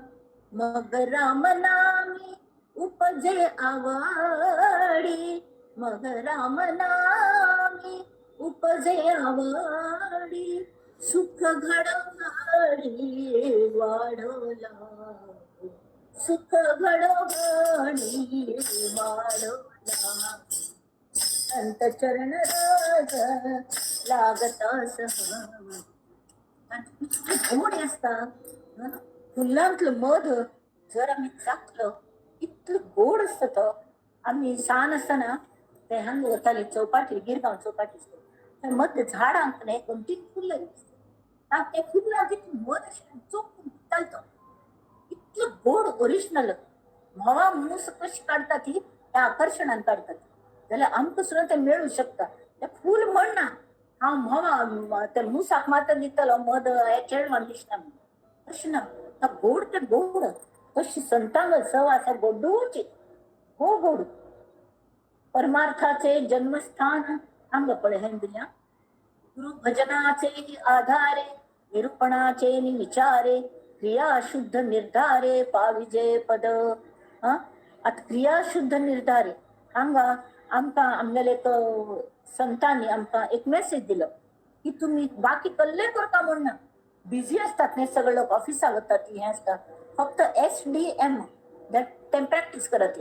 मग राम नामी उपजे आवडी, मग राम नामी उपजे आवडी, सुख घडोघडी वाढोला, सुख घडोघडी वाढोला, संत चरण रज लागता सहज. गोड आसता फुलांतलं मध जर आमी चाखलं इतलं गोड आसता तो. आमी सान आसतना ते हांगा वताली चौपाटी, गिरगांव चौपाटी थंय मध्य झाडांक न्हय 2-3 फुलां दिसता, ते फुलां तितून मध अशें चोखून दितालो तो इतलं गोड ओरिजिनल. म्होंवा मूस कशी काडटा ती त्या आकर्शणान काडटात, जाल्यार आमकां सुद्दां तें मेळूं शकता. तें फूल म्हणना हांव म्होंवा त्या मुसाक मात्र दितलो मध हे चेडवान दिसना म्हणून, तशें ना. गोड ते गोड तशी संतांग सहवासा गोडूची हो गोड. परमार्थाचे जन्मस्थान हांगा पळय हें दिल्या. गुरु भजनाचे आधारे निरूपणाचे विचारे क्रिया शुद्ध निर्धारे पाविजे पद. आतां क्रिया शुद्ध निर्धारे हांगा आमकां आमगेले एक संतांनी आमकां एक मेसेज दिलो की तुमी बाकी कल्ले करता म्हूण ना, बिजी असतात न्ही सगळे लोक ऑफिसाक वतात हें आसता, फक्त SDM that ते प्रॅक्टीस करात.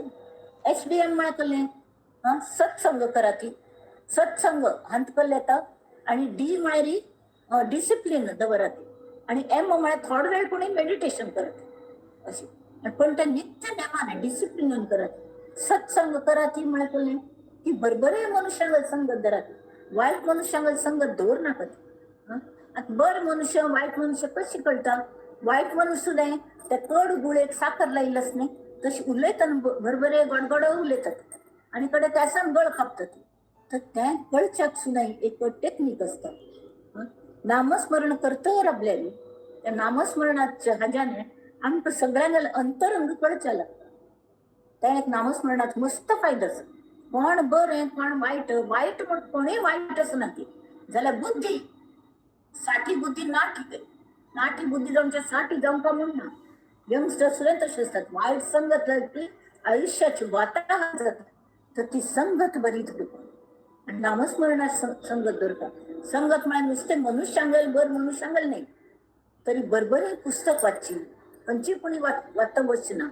SDM म्हळ्यार कसलें? सत्संग करात. सत्संग हांत कसलें येता आनी डी म्हळ्यार डिसिप्लीन दवरात आनी एम म्हळ्यार थोडो वेळ कोणी मेडिटेशन करात अशें, पण ते नित्य नेमान डिसिप्लिनान करात. सत्संग करात म्हळ्यार कसलें की बरोबरय मनुष्यांगल संगत धरात, वायट मनुष्यांगल संगत दवर नाकात. आतां बरें मनुष्य वायट मनुष्य कशी कळटा? वायट मनुष्य सुद्दां त्या कड गुळेक साखर लायिल्ली आसता न्ही तशी उलयतना बरोबर गोडगोड उलयतात आनी कडे केंसान गळ कापतात. तर त्या कळच्याक सुद्दां एक टेक्नीक आसता. नामस्मरण करतर आपल्याला त्या नामस्मरणाच्या हाज्याने आमकां सगळ्यांक अंतरंग कळचें लागता. त्या एक नामस्मरणात मस्त फायदो आसा. कोण बरें कोण वायट, वायट म्हण कोणूय वायट आसना ती, जाल्यार बुद्धी साठी बुद्धी ना ठीक, नाठी बुद्धी जावचे साठी जावंका म्हण ना. यंगस्टर्स सुद्दां तशें आसतात, वायट संगत लागली आयुश्याची वाताहत जाता. तर ती संगत बरी दवरता आनी नामस्मरणात संगत दवरता. संगत म्हळ्यार नुस्तें मनुष्यांगल बर मनुष्यांगल न्ही, तरी बरबरी पुस्तक वाचची, खंयची कोणी वाचता बसची ना,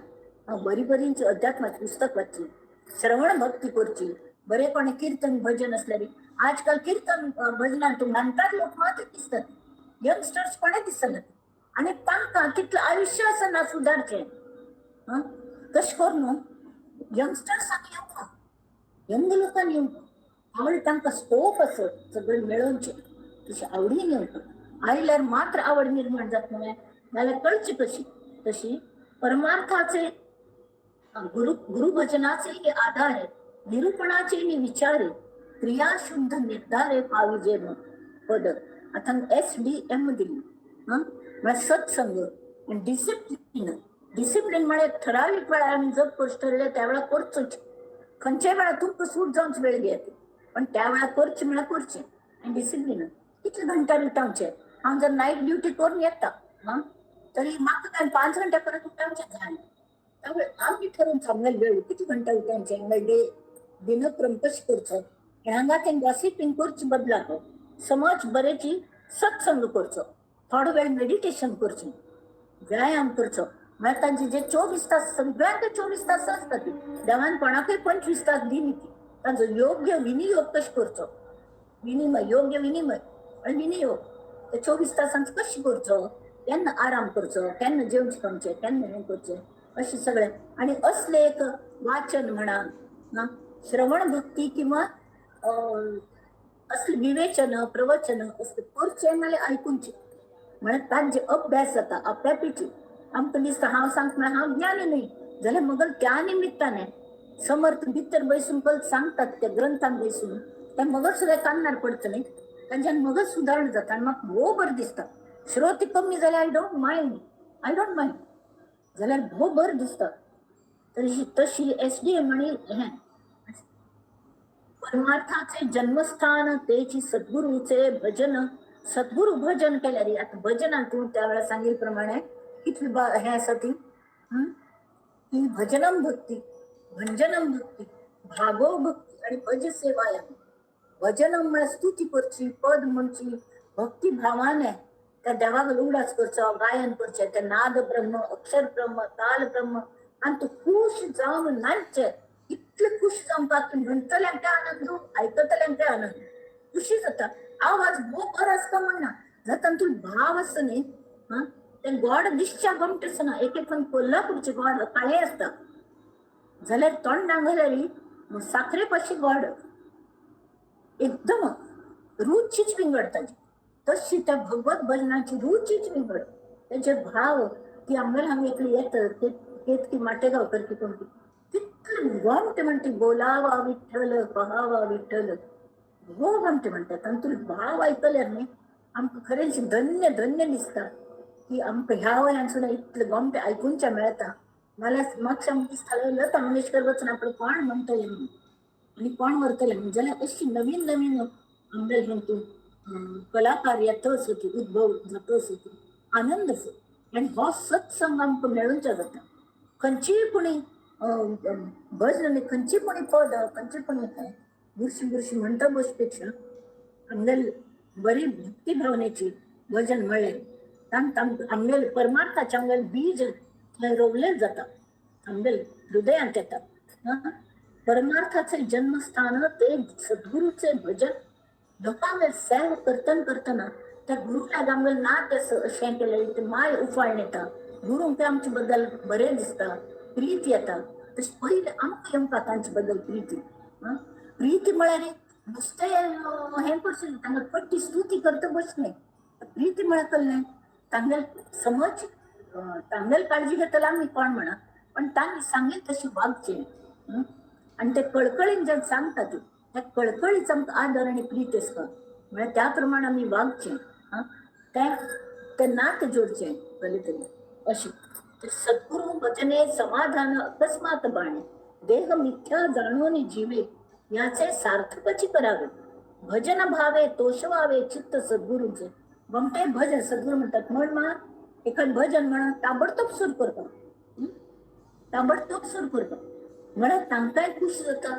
बरी बरी अध्यात्माची पुस्तक वाचची, श्रवण भक्ती करची, बरे कोणी कीर्तन भजन असल्यारी. आजकाल कीर्तन भजनान तूं म्हणतात लोक मात्र दिसतात, यंगस्टर्स कोणें दिसना आनी तांकां तितलें आयुश्य आसना सुदारचें. तशें करून न्हू यंगस्टर्सांक येवंक, यंग लोकांनी येवंक आवड, तांकां स्कोप आसत सगळें मेळोवचें, तशी आवडीन येवंक. आयल्यार मात्र आवड निर्माण जाता न्हय, नाल्यार कळची कशी. तशी परमार्थाचे गुरुभजनाचे हे आधार, निरूपणाचे नि विचारे, क्रियाशुद्ध निर्धारे पाविजे पद. आता SDM दिली. म्हळ्यार सत्संग आनी डिसिप्लीन. डिसिप्लीन म्हळ्यार ठरावीक वेळार आमी जप करचें ठरयलें त्या वेळार करचोच. खंयच्याय वेळार तुमकां सूट जावंच वेळ घेत, पण त्या वेळार करचें म्हळ्यार करचें. आनी डिसिप्लीन कितले घंट्यार उठावचें. हांव जर नायट ड्युटी करून येता तरी म्हाका काय 5 घंट्या परत उठावचें जाय. त्यामुळे आमी ठरोवन सांगले वेळ किती घंटा उठावचें, डे दिनक्रम कशें करचो. हांगा तें गॉसिपींग करचे बदलाक समज बरेची सत्संग करचो, थोडो वेळ मेडिटेशन करचें, व्यायाम करचो. म्हळ्यार तांचे जे 24 तास, सगळ्यांक 24 तास आसता ती, देवान कोणाकूय 25 तास दिली ती, तांचो योग्य विनियोग कशें करचो, विनिमय, योग्य विनिमय आनी विनियोग ते 24 तासांचो कशें करचो, केन्ना आराम करचो, केन्ना जेवण खावचें, केन्ना हें करचें, अशें सगळें. आनी असलें एक वाचन म्हणा, श्रवण भक्ती किंवा असलें विवेचन प्रवचन असलें करचें नाल्यार आयकुचें. म्हळ्यार तांचे अभ्यास जाता आपल्यापीची. आमकां दिसता हांव सांगता म्हळ्यार हांव ज्ञानी न्ही, जाल्यार मगल त्या निमित्ताने समर्थ भितर बैसून पल सांगतात त्या ग्रंथान बैसून, त्या मगज सुद्दां कान्नार पडचें न्ही, तांच्यान मगज सुदारणा जाता आनी म्हाका भोव बरें दिसता. श्रोती कमी जाल्यार I don't mind, I don't mind, जाल्यार भोव बरें दिसता. तशी तशी SDM आनी हें परमार्थाचे जन्मस्थान तेची सद्गुरूचे भजन. सद्गुरू भजन केल्यार आतां भजनान तूं त्या वेळार सांगिल्ले प्रमाणे कितली हें आसा ती की भजनम भक्ती, भंजनम भक्ती, भागो भक्ती आनी भज सेवाया. भजनम म्हळ्यार स्तुती करची, पद म्हणची, भक्ती भावाने त्या देवाक उगडास करचो, गायन करचें, ते नाद ब्रह्म, अक्षर ब्रह्म, ताल ब्रह्म, आनी तूं खूश जावन नाचचें. इतलें खूश जावपाक की म्हणटल्यांक ते आनंद, आयकतल्यांक ते आनंद, खुशी जाता. आवाज भोव बरो आसता म्हणना, जाता तुका भाव आसता न्ही, ते गोड दिसच्या गोमटें आसना. एक एक पण कोल्हापूरचे गोड काळे आसता, जाल्यार तोंडाक घाल्यार साखरे पाशी गोड, एकदम रुचीच विंगड ताजी. तशी त्या भगवत भजनाची रुचीच विंगड, तेजे भाव ती आमगेर हांगा एकली येत केतकी माटेगांवकर की कोण तितले गोमटे म्हणटी, बोलावा विठ्ठल पहावा विठ्ठल, भोव गोमटे म्हणटात. आनी तुका भाव आयकल्यार न्ही आमकां खरेंच धन्य धन्य दिसता की आमकां ह्या वयान सुद्दां इतले गोमटे आयकुनचें मेळटा. नाल्यार म्हाका सामकें दिसतालें लता मंगेशकर वचून आपणें कोण म्हणटलें म्हणून आनी कोण व्हरतलें म्हणून. जाल्यार अशी नवीन नवीन आमगेले हितून कलाकार येतच होती, उद्भव जातच होती, आनंद आसा. आनी हो सत्संग आमकां मेळूनचो जाता. खंयचीय कोणी भजन, खंयची कोणी पद, खंयची कोणी बुरशी बुरशी म्हणटा बसपेक्षा आमगेले बरी भक्ती भावनेची भजन म्हणलें तांकां आमगेले परमार्थाचें आमगेले बीज थंय रोवलें जाता, आमगेले हृदयांत येता. परमार्थाचे जन्मस्थान ते सद्गुरूचे भजन. लोकांक सेवा करतना करतना त्या गुरुक आमगेले नात अशें केलें ते माय उफाळून येता, गुरूंक आमचे बद्दल बरें दिसता, प्रीती येता. तशें पयलें आमकां येवपा तांचे बद्दल प्रिती. प्रिती म्हळ्यार नुस्तें हें करचें, तांकां पट्टी स्तुती करता बसलें. प्रिती म्हळ्यार कसलें, तांगेले समज तांगेले काळजी घेतला आमी कोण म्हणा, पण तांणी सांगेल तशें वागचें. आनी ते कळकळीन जेन्ना सांगता ती त्या कळकळीच आमकां आदर आनी प्रीत आसता. म्हळ्यार त्या प्रमाण आमी वागचें, आं, तें नात जोडचें भले तरी अशें. सद्गुरू भजने समाधान अकस्मात बाणे, देह मिथ्या जाणून जीवे याचे सार्थकची करावे, भजन भावे तोषवावे चित्त सद्गुरूंचे. गोमटे भजन सद्गुरू म्हणतात म्हण मा एखाद भजन म्हणून ताबडतोब सूर करता, ताबडतोब सूर करता, म्हळ्यार तांकांय खूश जाता,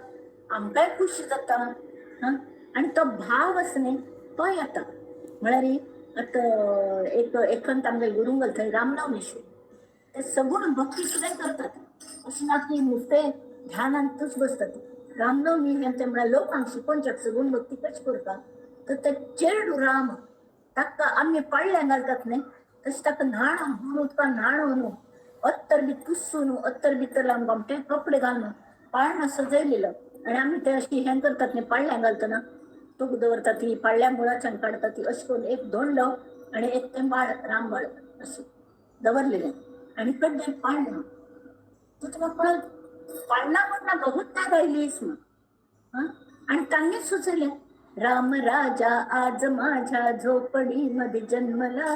आमकांय खूश जाता. आनी तो भाव आसा न्ही तो येता. म्हळ्यार आतां एक एकांत आमगे गुरुंगल थंय रामनवमी ते सगुण भक्ती सुद्दां करतात, अशें ना की नुस्तें ध्यानांतूच बसतात. रामनवमी हें ते म्हळ्यार लोकांक शिकोवच्याक सगुण भक्ती कशी करता तर ते चेडू राम ताका आमी पाळण्यां घालतात न्ही तशें ताका न्हाण हून उदकान न्हाणोवन अत्तर बी पुसून अत्तर बित्तर लावन गोमटे कपडे घालून पाळणा सजयलेलो आनी आमी ते अशी हें करतात न्ही पाळण्यां घालतना तूप दवरतात ती पाळण्या मुळाच्यान काडतात ती अशें करून एक धोंडलो आनी एक तें बाळ रामबाळ अशें दवरलेलें आनी कडे पाळणा तूं तुका कळत पाळणा म्हणना बहुत काय राहिलीस मग. आणि तांणीच सुचयलें राम राजा आज माझ्या झोपडीमध्ये जन्मला,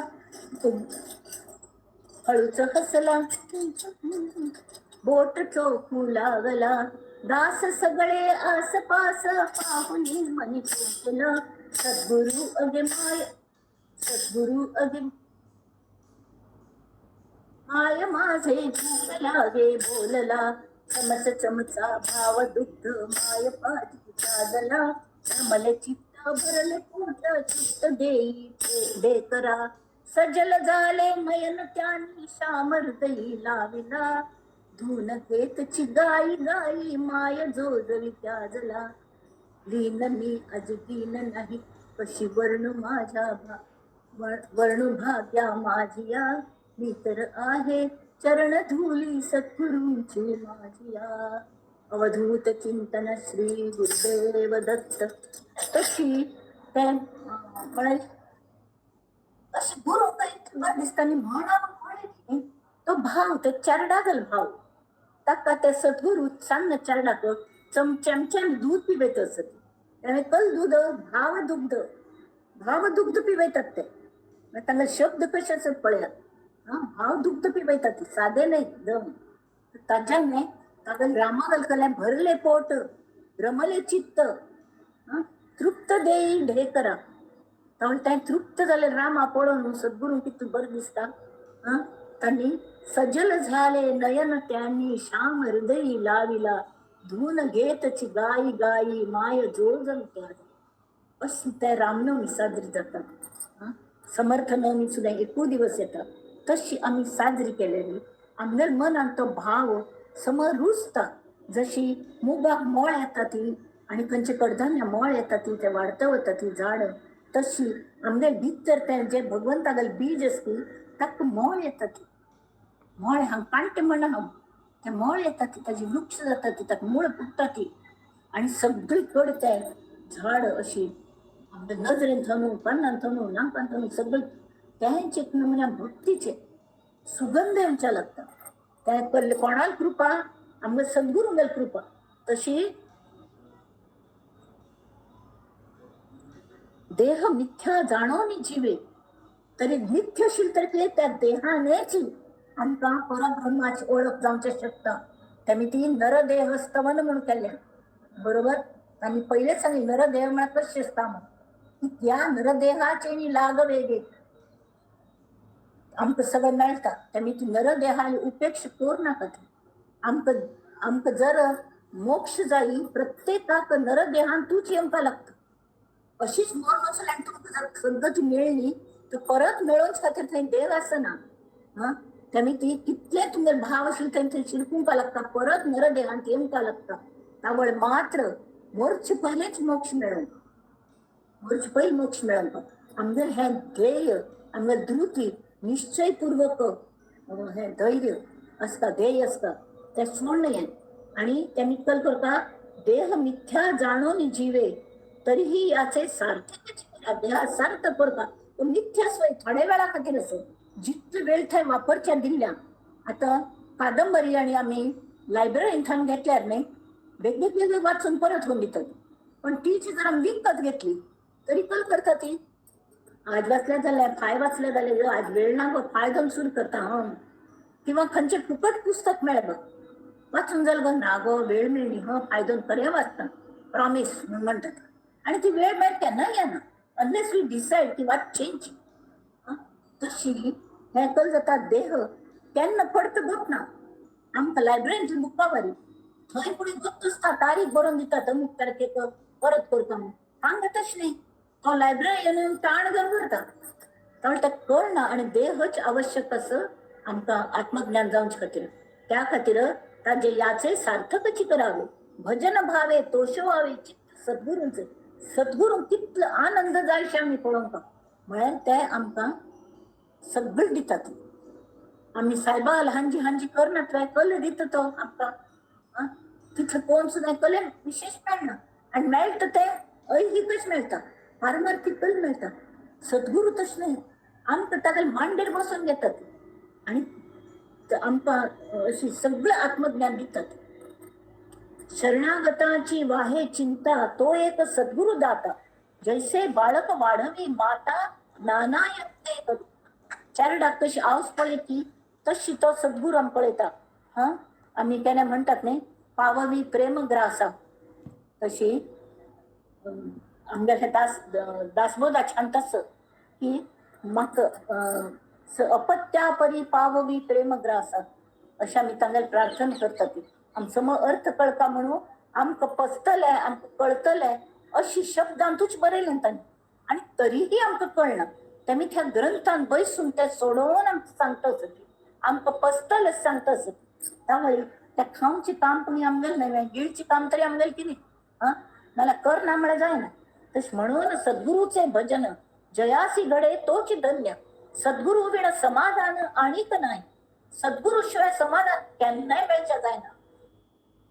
हळूच हसला बोट चोखू लागला, दास सगळे आसपास पाहुनी मनी पोचला, सद्गुरू अगे माय सद्गुरू अगे माय माझे भूक लागे बोलला, चमच चमचा भाव दुग्ध माय पाठी साधला, रमले चित्त भरले पोट चित्त देई ढेकरा, सजल झाले नयन त्यांनी श्याम हृदयी लाविला, धून घेतची गाई गाई माय जोजवी त्याजला, लीन मी अज दीन नाही कशी वर्णू माझ्या वर्णू भाग्या माझिया, मी तर आहे चरण धुली सद्गुरूंची माझिया. अवधूत चिंतन श्री गुरुदेव दत्त. तशी ते म्हळ्यार अशें गुरू बरें दिसता आनी म्हणा तो भाव तो चेरडागल भाव ताका ते सद्गुरू सान्न चेरडाक चमच्यान दूध पिवयत आसत. तेणें कल दूध भाव दुग्ध भाव दुग्ध पिवयतात ते तांकां शब्द कशे आसत पळयात, भाव दुग्ध पिवयतात सादे न्हय दम. ताज्यान न्ही ताका रामा घालकलें भरले पोट रमले चित्त तृप्त देई ढेकरा. तावळ तें तृप्त जालें रामा पळोवन सद्गुरू कितलें बरें दिसता. तांणी सजल झाले नयन त्यांनी श्याम हृदयी लाविला, धून घेतची गाई गाई माय जोजन त्याजला. अशें ते रामनवमी साजरी जाता. समर्थ नवमी सुद्दां एकूय दिवस येता तशी आमी साजरी केलेली आमगेल्या मनान तो भाव समर रुजता. जशी मुगाक मोळ येता ती आनी खंयचे कडधान्य मोळ येता ती ते वाडता वता ती झाड तशी आमगेले भितर तें जें भगवंतागेलें बीज आसता ताका मोळ येता ती मोळ हांव कांटे म्हणना हांव तें मोळ येता ती ताजी वृक्ष जाता ती ताका मूळ फुट्टा ती आनी सगळी कड तें झाड अशी आमच्या नजरेन थनू कानान थनू नाकान थनू सगळें तेंच एक नमुन्या भक्तीचें सुगंध येवच्या लागता. त्या कोणाल कृपा आमकां सद्गुरूंगेल कृपा तशी देह मिथ्या जाणोनी जिवे तरी नित्यशील तरी त्या देहानेच आमकां परब्रह्माची ओळख जावचें शकता. तेमी ती नरदेह स्तवन म्हणून केल्या बरोबर. आनी पयलेच सांगली नरदेह म्हळ्यार कशें आसता म्हण की त्या नरदेहाचे लाग वेगे आमकां सगळें मेळटा. तेमी ती नरदेहाली उपेक्षा करूं नाकात. आमकां आमकां जर मोक्ष जायी प्रत्येकाक नरदेहांतूच येवपाक लागता. अशीच मरण वचून आनी तुमकां जर संगती मेळ्ळी तर परत मेळोवचे खातीर थंय देव आसना. हां, तेमी ती कितले तुमगे भाव आसले थंय थंय शिरकुंका लागता, परत नरदेहांत येवंक लागता. तावळ मात्र मोर्चे पयलेच मोक्ष मेळोवंक, मोर्चे पयलीं मोक्ष मेळोवंक आमगेलें हें ध्येय आमगेलें धृती निश्चयपूर्वक हें धैर्य आसता, ध्येय आसता तें सोडण हें. आनी तें कल करता देह मिथ्या जाणून जिवे तरीही याचे सार्थक देहा सार्थ करता. मिथ्या सोय थोड्या वेळा खातीर आसत जितलो वेळ थंय वापरच्या दिल्ल्या. आतां कादंबरी आनी आमी लायब्ररीन थंय घेतल्यार न्ही वेगवेगळे वाचून परत होवन दितात. पण तीच जर आमी विकत घेतली तरी कल करता ती. आज वाचल्या जाल्यार फाय वाचल्या जाल्यार आज वेळ ना गो, फाय दोन सुरू करता हांव. किंवा खंयचें फुकट पुस्तक मेळ्ळें बघ, वाचून जालें गो, ना गो वेळ मेळ्ळी, हं फाय दोन खरें वाचता प्रॉमीस म्हणून म्हणटात. आनी ती वेळ मेळ केन्ना येना अनलेस we decide की वाचचेंची. तशी हें कल जाता देह केन्ना पडत गप ना. आमकां लायब्ररींतली बुकां बरी थंय फुडें गप्प आसता, तारीख बरोवन दितात अमूक तारखेक परत करता म्हणून. हांगा तशें न्ही, तो लायब्ररी येवन ताण घेवन करता. त्यामुळे तें कळना. आनी देहच आवश्यक असो आमकां आत्मज्ञान जावचे खातीर. त्या खातीर ताजे याचे सार्थकची करावे, भजन भावे तोषवावे चित्त सद्गुरूंचे. सद्गुरू कितलो आनंद जायशे आमी पळोवंक म्हळ्यार ते आमकां सगळें दितात. आमी सायबा हांजी हांजी करनात कल दिता तो आमकां. तिथं कोण सुद्दां कले विशेष मेळना, आनी मेळटा ते ऐहिकच मेळटा, पारमार्थिक कल मेळटा. सद्गुरू तशें न्ही, आमकां ताका मांडेर बसून घेतात आनी आमकां अशी सगळें आत्मज्ञान दितात. शरणागताची वाहे चिंता तो एक सद्गुरू दाता, जैसे बाळक वाढवी माता नाना यत्ने करू. चेरडाक कशी आवस पळयती तशी तो सद्गुरू आमकां पळयता. हां, आमी केन्ना म्हणटात न्ही, पाववी प्रेम ग्रासा. तशी आमगेले दासबोधा छान तस की म्हाका अपत्या परी पाववी प्रेम ग्रासा अशें आमी तांगेले प्रार्थना करता. ती आमचो मग अर्थ कळका म्हणून आमकां पचतलें, आमकां कळतलें अशी शब्दांतूच बरयलें तांणी. आनी तरीही आमकां कळना. तेमी त्या ग्रंथान बैसून ते सोडोवन आमकां सांगता आसत, आमकां पचतलें सांगता आसत. त्यामुळे त्या खावचें काम कोणी आमगेलें न्हय, गिळचें काम तरी आमगेलें कितें, हां, नाल्यार करना म्हळ्यार जायना. तशें म्हणून सद्गुरूचें भजन जयासी घडे तोच धन्य, सद्गुरू विण समाधान आणीक नाही. सद्गुरू शिवाय समाधान केन्नाय मेळचें जायना.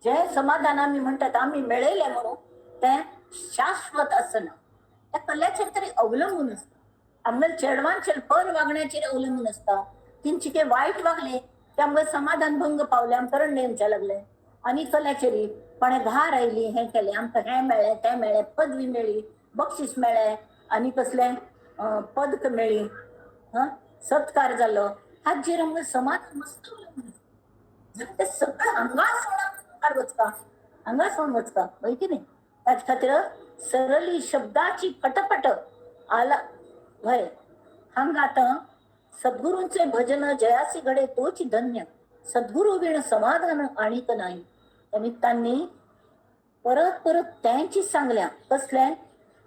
जे समाधान आमी म्हणटात आमी मेळयलें म्हणून तें शाश्वत आसना, त्या कल्याचेर तरी अवलंबून आसता. आमगेले चेडवांचेर पर वागण्याचेर अवलंबून आसता. तेंची कितें वायट वागले ते आमकां समाधान भंग पावलें, आमकां रडणें येवचें लागलें. आनी कल्याचेर कोणें घार आयली, हें केलें, आमकां हें मेळ्ळें तें मेळ्ळें, पदवी मेळ्ळी, बक्षीस मेळ्ळें, आनी कसलें पदक मेळ्ळी, हां, सत्कार जालो, हाजेर आमकां समाधान मस्त अवलंबून आसता. जाल्यार तें सगळें हांगा सोडून वचपा, हांगा सोडून वचपा, हय की न्ही. ताचे खातीर सरली शब्दाची फटफट आला हय. हांगा आतां सद्गुरूंचे भजन जयासी घडे तोच धन्य, सद्गुरू विण समाधान आणीक नाही. आनी तांणी परत परत त्यांची सांगल्या कसलें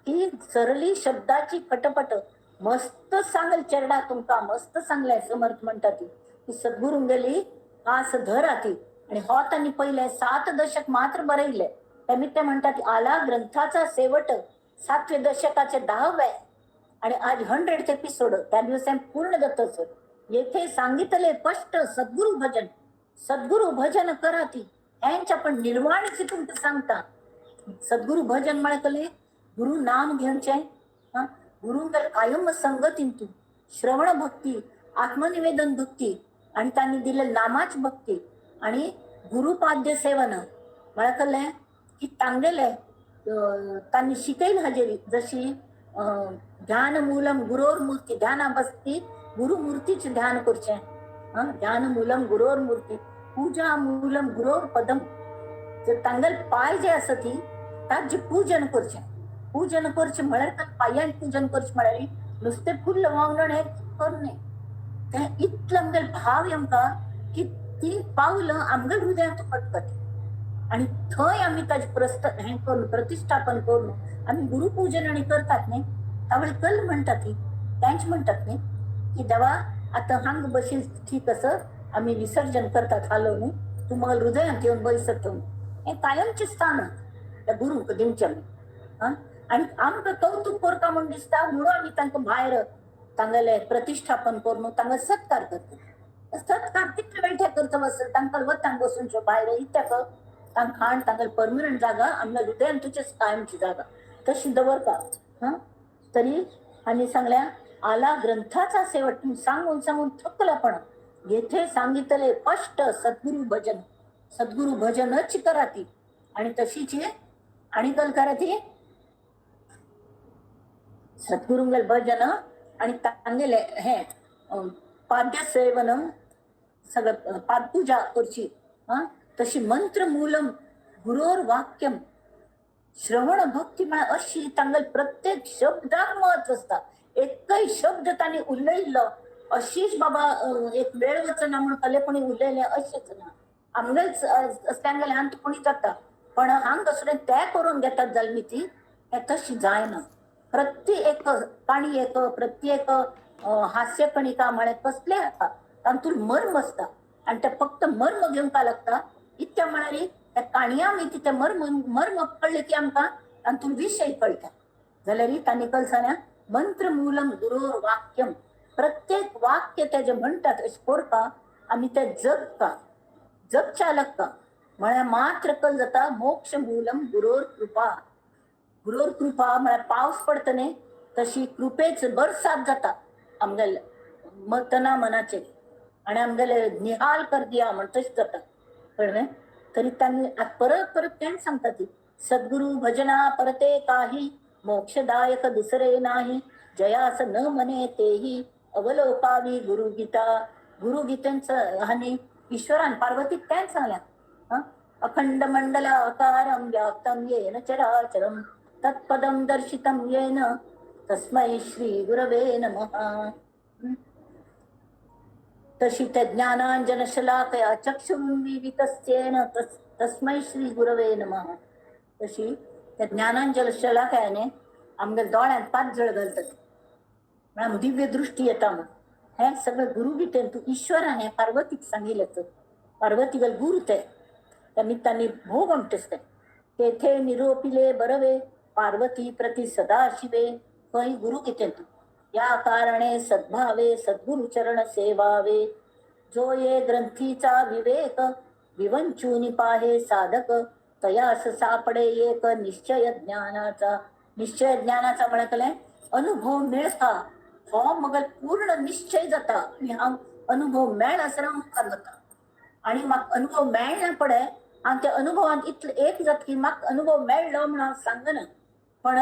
की सरली शब्दाची फटफट. मस्त सांगल चेरडा तुमकां, मस्त सांगलें समर्थ म्हणटा ती की सद्गुरूंगेली कास धर ती. आणि हो त्यांनी पहिले 7 दशक मात्र बरयले. त्यांनी ते म्हणतात आला ग्रंथाचा शेवट 7व्या दशकाचे 10वे आणि आज 100 एपिसोड त्या दिवसां पूर्ण जातच. येथे सांगितले स्पष्ट सद्गुरू भजन, सद्गुरू भजन करा ती हेंच आपण निर्वाणची तुमकां सांगता. सद्गुरू भजन म्हळ्यार कसलें, गुरु नाम घेवचें, हां, गुरूंगेर कायम संगतीन तूं, श्रवण भक्ती, आत्मनिवेदन भक्ती, आणि त्यांनी दिले नामाच भक्ती आणि गुरुपाद्य सेवन. म्हळ्यार कसलें की तांगेले तांणी शिकयल हाजेरी जशी ध्यान मूलम गुरोर मूर्ती, ध्याना बसती गुरुमूर्तीचे ध्यान करचें, हां, ध्यान मूलम गुरोर मूर्ती, पूजा मूलम गुरोर पदम. जर तांगेले पांय जे आसा ती ताजें पूजन करचें. पूजन करचें म्हळ्यार पांयांक पूजन करचें म्हळ्यार नुस्तें फुल्ल वांगण हें करूं न्हय. तें इतलो आमगेलो भाव आमकां की ती पावलां आमगेल्या हृदयांत पडटा आणि थंय आमी ताजें प्रस्त हें करून प्रतिष्ठापन करून आमी गुरुपूजन आनी करतात न्ही. तावळ कल म्हणटा ती तेंच म्हणटात न्ही की देवा आतां हांगा बशील ठीक आसा, आमी विसर्जन करतात हालोवन, तूं म्हाका हृदयांत येवन बैसत हें कायमचें स्थान त्या गुरूक दिवचें आमी. हां, आनी आमकां कौतूक करता म्हूण दिसता म्हणून आमी तांकां भायर तांगेलें प्रतिष्ठापन करून तांकां सत्कार करता. सत्कार कितले वेळ करता बसल तांकां वतान बसून भायर इत्याक तांकां खाण तांगेले परमनंट जागा आमच्या हृदयान तुजेच कायमची जागा तशी दवरता. हां, तरी आनी सांगल्या आला ग्रंथाचा शेवट सांगून सांगून थकला पण येथे सांगितले स्पष्ट सद्गुरू भजन, सद्गुरू भजनच करा ती. आणि तशीच आणि कल करा ती सद्गुरूंगेले भजन आणि तांगेले हे पाद्यसेवन सगळं पादपूजा करची. हा, तशी मंत्रमूलम गुरोर वाक्यम श्रवण भक्ती म्हळ्यार अशी तांगेले प्रत्येक शब्दाक म्हत्व आसता. एकय शब्द तांणी उलयल्लो अशीच बाबा एक वेळ वचना म्हणून कले कोणी उलयलें अशेंच ना. आमगेच असल्यांगेले अंत कोणी जाता, पण हांग असलें ते करून घेतात जाल्यार न्ही ती हें तशी जायना. प्रत्येक काणी एक प्रत्येक हास्य कणिका म्हळ्यार कसलें आसा तातूंत मर्म आसता आनी ते फक्त मर्म घेवंक लागता. इतल्या म्हळ्यार त्या काणया न्ही ते मर्म मर्म कळ्ळें की आमकां तातूंत विशय कळटा. जाल्यार तांणी कळसना मंत्रमूलम गुरोर वाक्यम, प्रत्येक वाक्य ते जे म्हणटात अशें करपा आमी ते जगपा जगच्या लागता म्हळ्यार मात्र कल जाता मोक्ष मूलम गुरोर कृपा. गुरोर कृपा म्हळ्यार पावस पडटा न्ही तशी कृपेच बरसात जाता आमगेले तना मनाचेर आनी आमगेले निहाल कर दिया म्हण तशें जाता. कळ्ळें? तरी तांणी आतां परत परत तेंच सांगता ती सद्गुरू भजना परते काही मोक्षदायक दुसरे नाही जयास न मने तेही अवलोकावी गुरुगीता. गुरुगीतेंचं हांणी ईश्वरान पार्वतीक तेंच सांगल्या. अखंड मंडल आकारं व्याप्तं येन चराचरं तत्पदं दर्शितं येन तस्मै श्री गुरवे नमः. तशी त्या ज्ञानांजन शलाकया चक्षुर्मीलितस्येन तस्मै श्री गुरवे नमः. तशी त्या ज्ञानांजन शलाकयाने आमगे दोळ्यांत पांच जळ घालतात म्हळ्यार दिव्य दृष्टी येता. म्हण हें सगळें गुरुगीतेन तूं ईश्वरान हें पार्वतीक सांगिल्लें. पार्वतीगेले गुरू ते त्या निमित्तांनी भोग म्हणटेस ते तेथे निरोपिले बरवे पार्वती प्रति सदाशिवे खंय गुरुगीतेन तूं या कारणे सद्भावे सद्गुरु चरण सेवावे जो ये ग्रंथीचा विवेक विवंचून पाहे साधक तयास सापडे एक निश्चय ज्ञानाचा. निश्चय ज्ञानाचा म्हळ्यार अनुभव मेळता हो मगल पूर्ण निश्चय जाता आनी हांव अनुभव मेळ आसतना मुखार वता आनी म्हाका अनुभव मेळना पडे हांव त्या अनुभवान इतलें एक जाता की म्हाका अनुभव मेळ्ळो म्हण हांव सांगना, पण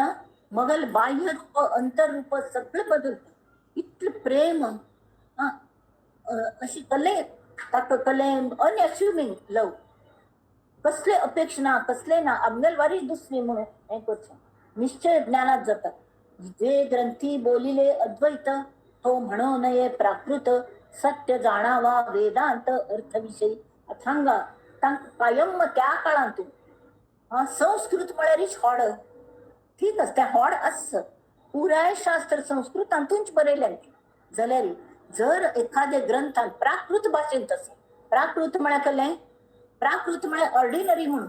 मगल बाह्य रूप अंतररूप सगळें बदलता. इतलें प्रेम अशी कले ताका कले अनएस्युमींग लव, कसले अपेक्षा ना कसले ना आमगेल वारी दुसरी म्हणून हें करचें निश्चय ज्ञानात जाता. जे ग्रंथी बोलिले अद्वैत तो म्हणू नये प्राकृत सत्य जाणावा वेदांत अर्थविषयी. हांगा तांकां कायम त्या काळांतू संस्कृत म्हळ्यारीच होड ठीक आसा, तें होड आस पुराय शास्त्र संस्कृतांतूच बरयलें जाल्यार जर एखाद्या ग्रंथान प्राकृत भाशेंत आसा. प्राकृत म्हळ्यार कसलें? प्राकृत म्हळ्यार ऑर्डिनरी म्हणून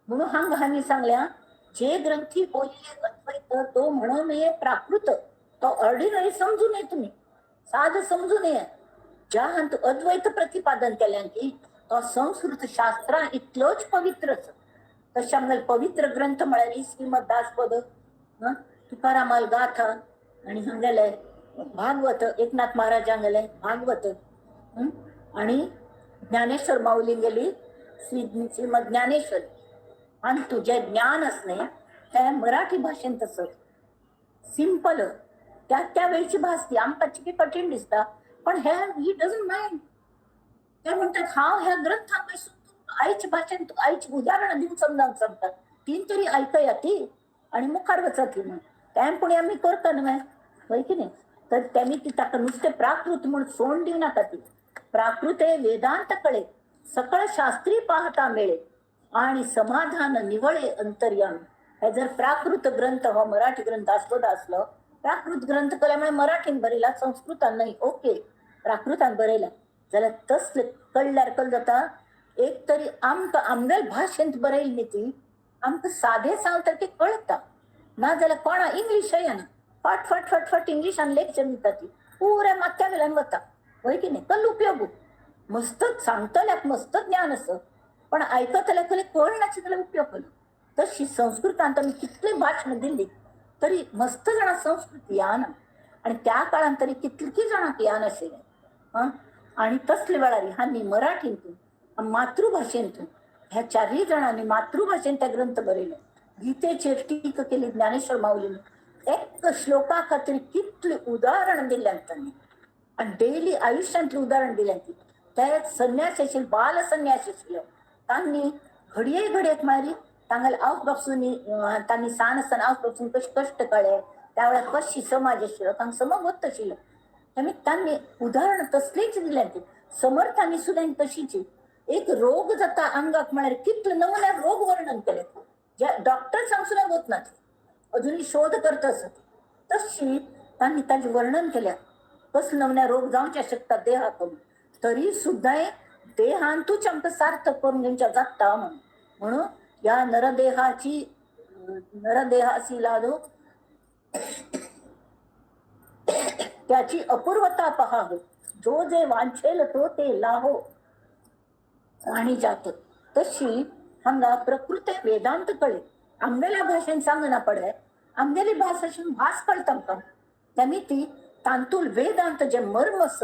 म्हणून हांगा हांणी सांगल्या जे ग्रंथी बोलिले अद्वैत तो म्हणू नये प्राकृत. तो ऑर्डिनरी समजू नये, तुम्ही साध समजू नये. ज्या हांत अद्वैत प्रतिपादन केल्यां की तो संस्कृत शास्त्रां इतलोच पवित्र आसा. तशें आमगेले पवित्र ग्रंथ म्हळ्यार श्रीमद दासबोध, तुकारामाल गाथा आनी हांगेले भागवत, एकनाथ महाराजांगेले भागवत आनी ज्ञानेश्वर माऊलींगेली श्रीमद ज्ञानेश्वर. आनी तुजें ज्ञान आसलें तें मराठी भाशेंत आसत सिंपल, त्या त्या वेळची भास ती आमकां चिके कठीण दिसता, पण हे he doesn't mind. ते म्हणटात हांव ह्या ग्रंथाक आयचे भाशेन आयची उदाहरणां दिवन समजावंक सांगतात तीन तरी आयकया ती आनी मुखार वचात म्हण तें पूण आमी करता न्हय हय की न्ही. तर तेमी ती ताका नुस्तें प्राकृत म्हूण सोड दिवं नाका. ती प्राकृते वेदांत कळे सकळ शास्त्री पाहता मेळे आणि समाधान निवळे अंतर्यामी. हे जर प्राकृत ग्रंथ हो मराठी ग्रंथ आसलो आसलो प्राकृत ग्रंथ केल्या म्हळ्यार मराठीन बरयला संस्कृतान न्हय, ओके प्राकृतान बरयला जाल्यार तसले कळ्ळ्यार कल जाता. एक तरी आमकां आमगेले भाशेंत बरयली न्ही ती आमकां सादें सांगता ती कळटा, ना जाल्यार कोणा इंग्लीशय येना फट फट फट फट इंग्लिशान लेक्चर दिता ती पुऱ्या माथ्या वेल्यान वता हय की न्ही. कल उपयोग मस्त सांगतल्याक मस्त ज्ञान आसा पण आयकतल्याक कले कळनाशें जाल्यार उपयोग कलो. तशी संस्कृतांत आमी कितली भाशणां दिली तरी मस्त जाणां संस्कृत येना आनी त्या काळान तरी कितलीं जाणांक येनाशिल्लें. आं आनी तसले वेळार हांणी मराठींतून मातृभाशेंतून ह्या चारय जाणांनी मातृभाशेन ते ग्रंथ बरयले. गीतेचेर टीका केली ज्ञानेश्वर माऊलीन, एक श्लोका खातीर कितलें उदाहरण दिल्यान तांणी आनी डेली आयुश्यांतलें उदाहरण दिल्यान. ती ते संन्यासी आशिल्ले, बाल संन्यासी आशिल्ले. तांणी घडये घडयेक म्हळ्यार तांगेले आवय बापून तांणी सान आसतना आवय बापून कशे कश्ट काडले, त्या वेळार कशी समाज आशिल्लो तांकां समज वत आशिल्लो. तांणी उदाहरण तसलीच दिल्यान. ती समर्थांनी सुद्दां तशीच. एक रोग जाता आंगाक म्हळ्यार कितले नमुन्यार रोग वर्णन केले, जे डॉक्टर सांग सुद्दां वत ना, अजूनय शोध करता आसत. तशी तांणी ताजें वर्णन केल्या, कसले नमुन्या रोग जावचे शकता देहाक, तरी सुद्दां देहांतूच आमकां सार्थक करून घेवच्या जाता म्हणून. म्हणून ह्या नरदेहाची नरदेहासी लादो त्याची अपूर्वता पहाहो, जो जे वांछेल तो ते लाहो आणि जात. तशी हांगा प्रकृते वेदांत कळे आमगेल्या भाशेन सांगना पडे, आमगेली भास अशी भास कळटा आमकां. तेमी ती तांतूल वेदांत जे मर्म आस,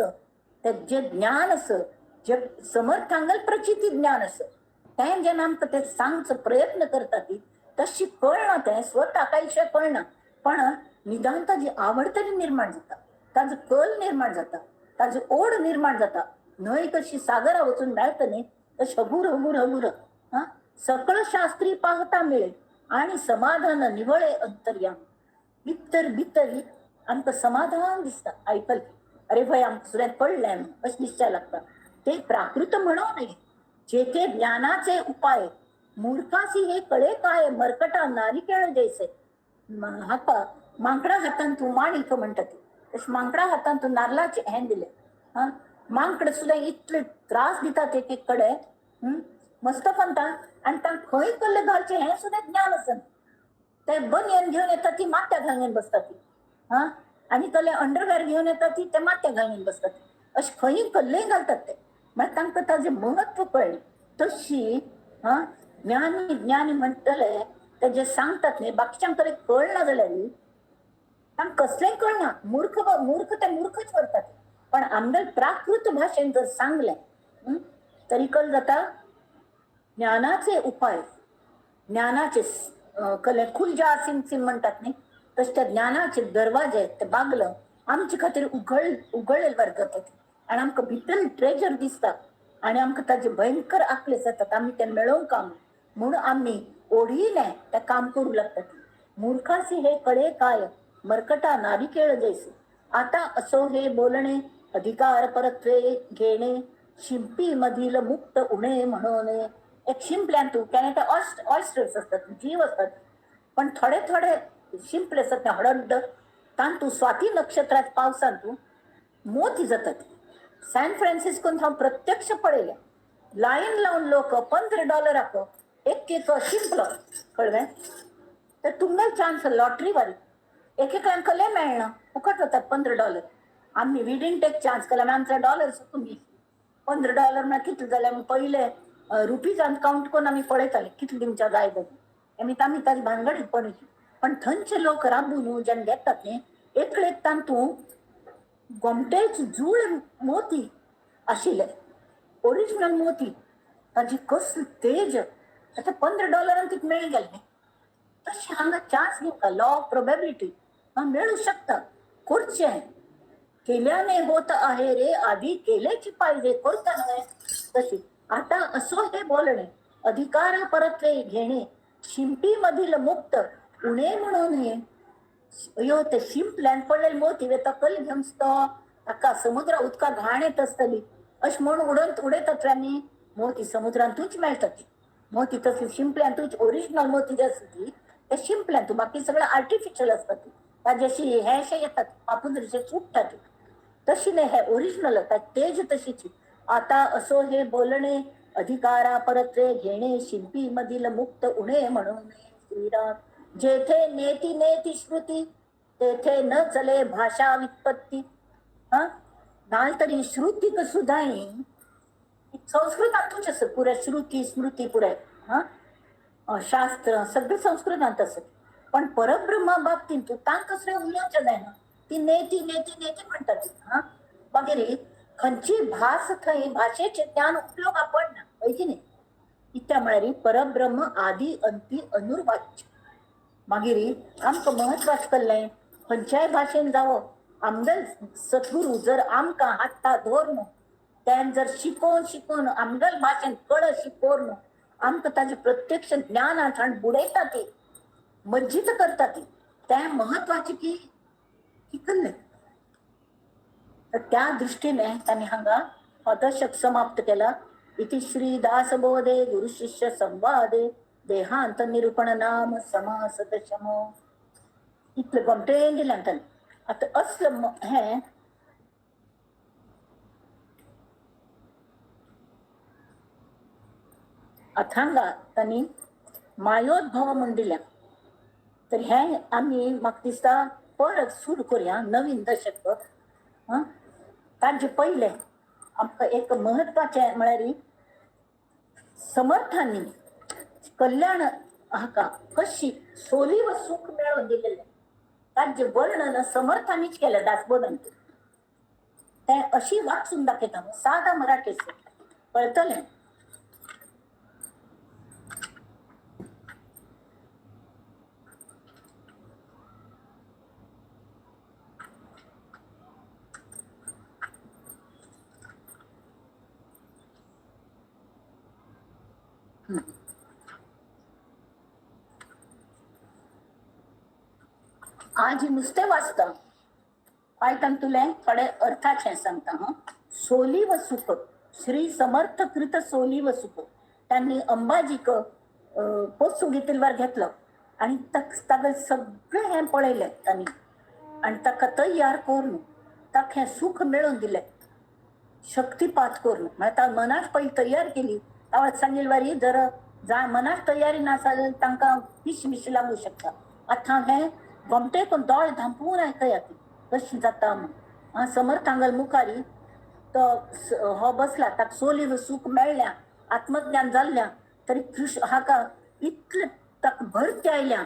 ते जे ज्ञान आस, जे समर्थांगल प्रचिती ज्ञान आस, तें जेन्ना आमकां ते सांगचो प्रयत्न करता ती तशी कळना, तें स्वता कांयशें कळना, पण निदान ताजी आवड तरी निर्माण जाता, ताजो कल निर्माण जाता, ताजी ओड निर्माण जाता. न्हंय कशी सागरा वचून मेळटा न्ही, तशें हगूर हगूर हगूर हा सकळ शास्त्री पाहता मिळे आणि समाधान निवळे अंतर्याम. भितर भितर आमकां समाधान दिसता आयकल, अरे भाई आमकां सुद्दां कळ्ळें अशें दिसचें लागता. ते प्राकृत म्हणू नये जेथे ज्ञानाचे उपाय, मूर्खासी हे कळे काय मरकटा नारिकेळ जैसे. हाका मांकडा हातान तूं माणिक म्हणटा ती, तशें मांकडा हातान तूं नारलाचें हें दिलें. हा मांकड सुद्दां इतले त्रास दितात एक एक कडेन, मस्त पंता आनी तांकां खंय कल्ले घालचें हें सुद्दां ज्ञान आसना. ते बनियन घेवन येता ती माथ्याक घालून बसता ती, हा आनी कल्ले अंडरवेर घेवन येता ती ते माथ्याक घालून बसता ती, अशें खंय कल्लेय घालतात ते. म्हळ्यार तांकां ताजें म्हत्व कळ्ळें. तशी हा ज्ञानी ज्ञानी म्हणटले ते जे सांगतात न्ही बाकीच्यांक तरी कळना जाल्यार तांकां कसलेंय कळना, मूर्ख मूर्ख ते मूर्खच व्हरतात. पण आमगेले प्राकृत भाशेन जर सांगलें तरी कल जाता. ज्ञानाचे उपाय, ज्ञानाचे कले खुलजा सिम सिम म्हणटात न्ही, तशें त्या ज्ञानाचे दरवाजे ते बागलं आमचे खातीर उगडले वर्ग जातात आनी आमकां भितर ट्रेजर दिसता आनी आमकां ताजे भयंकर आकले जातात, आमी ते मेळोवंक काम म्हणून आमी ओढीने ते काम करूं लागतात. मूर्खासी हे कळे काय मरकटा नारिकेळ जैसे. आता असो हे बोलणे अधिकार परत्वे घेणे, शिंपी मधील मुक्त उणे म्हणून. एक शिंपल्यान तूं केन्ना ते ऑयस्टर्स असतात, जीव असतात, पण थोडे थोडे शिंपले असतात ते हडड्ड, तांतू स्वाती नक्षत्रात पावसान तूं मोती जातात. सॅन फ्रान्सिस्कोन हांव प्रत्यक्ष पळयलें, लायन लावन लोक $15 एक एक शिंपलो कळ्ळें. तर तुमगेलो चान्स लॉटरी वारी एक एकल्यांक कले मेळना, फुकट वतात $15. आमी we didn't take chance, कला आमचे डॉलर तुमी $15 म्हळ्यार कितले जाल्यार पयले रुपीजान कावंट करून आमी पळयताले कितले दिवच्या जाय जाल्यार. आमी आमी ताजे भानगडीत पडली. पण थंयचे लोक राबून न्हू जेन्ना घेतात न्ही एकले तांतू गोमटेच जूळ मोती आशिल्ले, ओरिजिनल मोती, ताजी कसली तेज. आतां $15 तिका मेळी गेले न्ही. तशें हांगा चान्स घेवका, लॉ ऑफ प्रोबेबिलिटी मेळूं शकता. करचें केल्याने होत आहे रे, आधी केलेची पाहिजे, करता न्हय तशी. आता असो हे बोलणे अधिकार परत्वे घेणे, शिंपी मधील मुक्त उणे म्हणून हे. अयो ते शिंपल्यान पडलेले मोती वेता कल घेवन तो ताका समुद्रा उदका घाण येत आसतली अशें म्हणून उडोवन उडयतात आमी. मोती समुद्रांतूच मेळटा ती मोती, तसली शिंपल्यांतूच ओरिजिनल मोती जे आसता ती ते शिंपल्यांतू, बाकी सगळें आर्टिफिशियल आसता ती, ताजे अशी हे अशें येतात पापुद्रीचे सुट्टात, तशी न्ही हे ओरिजिनल आतां तेज तशीच. आता असो हे बोलणे अधिकारा परत्वे घेणे, शिंपी मधील मुक्त उणे म्हणून. श्रीराम. जेथे नेती नेती श्रुती तेथे न चले भाषा वित्पत्ती. हा नाल तरी श्रुतीक सुद्दां संस्कृतांतूच आसा पुराय, श्रुती स्मृती पुराय हा शास्त्र सगळें संस्कृतांत आसत. पण परब्रह्मा बाबतींत तूं तांकां सुद्दां उलोवचें जायना, ती नेती नेती नेती म्हणटात. हा मागीर खंयची भास थंय भाशेचें ज्ञान उपयोगाक पडना, हय की न्ही? कित्याक म्हळ्यार परब्रह्म आदी अंती अनुर्वाच्य, मागीर आमकां म्हत्वाचें कळ्ळें खंयच्याय भाशेन जावो आमगेल सद्गुरू जर आमकां हाडटा दवर तें जर शिकोवन शिकोवन आमगेल भाशेन कळशी करून आमकां ताजें प्रत्यक्ष ज्ञानांत हाडून बुडयता ती मज्जीत करता ती तें म्हत्वाचें की कळ्ळें. तर त्या दृष्टीने तांणी हांगा हो दशक समाप्त केला. इति श्री दासबोधे गुरुशिष्य संवादे देहांत निरूपण नाम समास दशम. इतलें गोमटेन दिलें ताणें. आतां असलं हें आतां हांगा तांणी मायोद्भव म्हूण दिल्या. तर हें आमी म्हाका दिसता परत सुरू करुया नवीन दशक. तांचे पयलें आमकां एक म्हत्वाचें म्हळ्यार समर्थांनी कल्याण हाका कशी सोलीव सूख मेळोवन दिलेलें तांचें वर्णन समर्थांनीच केलें दासबोधांत. तें अशी वाचून दाखयता सादा मराठीच कळटलें. आज नुस्तें वाचता आयतान तुलें थोडे अर्थाचें सांगता. हां, सोलीव सुख श्री समर्थ कृत सोलीव सुख. त्यांनी अंबाजीक पोचूं घेतिल्ल्यार घेतलो आनी ताका सगळें हें पळयलें तांणी आनी ताका तयार करून ताका हें सूख मेळोवन दिलें शक्तिपात करून. म्हळ्यार ताका मनाक पयलीं तयार केली. ताका सांगिल्ले वारी जर जा मनाक तयारी नासा जाल्यार तांकां पिश मिश लागूं शकता. आतां हें गोमटे कोण दोळे धांपून आयकयात कशें जाता म्हूण. आं, समर्थांगल मुखारी तो हो बसला ताका सोलीव सूख मेळ्ळ्या आत्मज्ञान जाल्ल्या तरी कृष्ण हाका इतलें ताका भरती आयल्या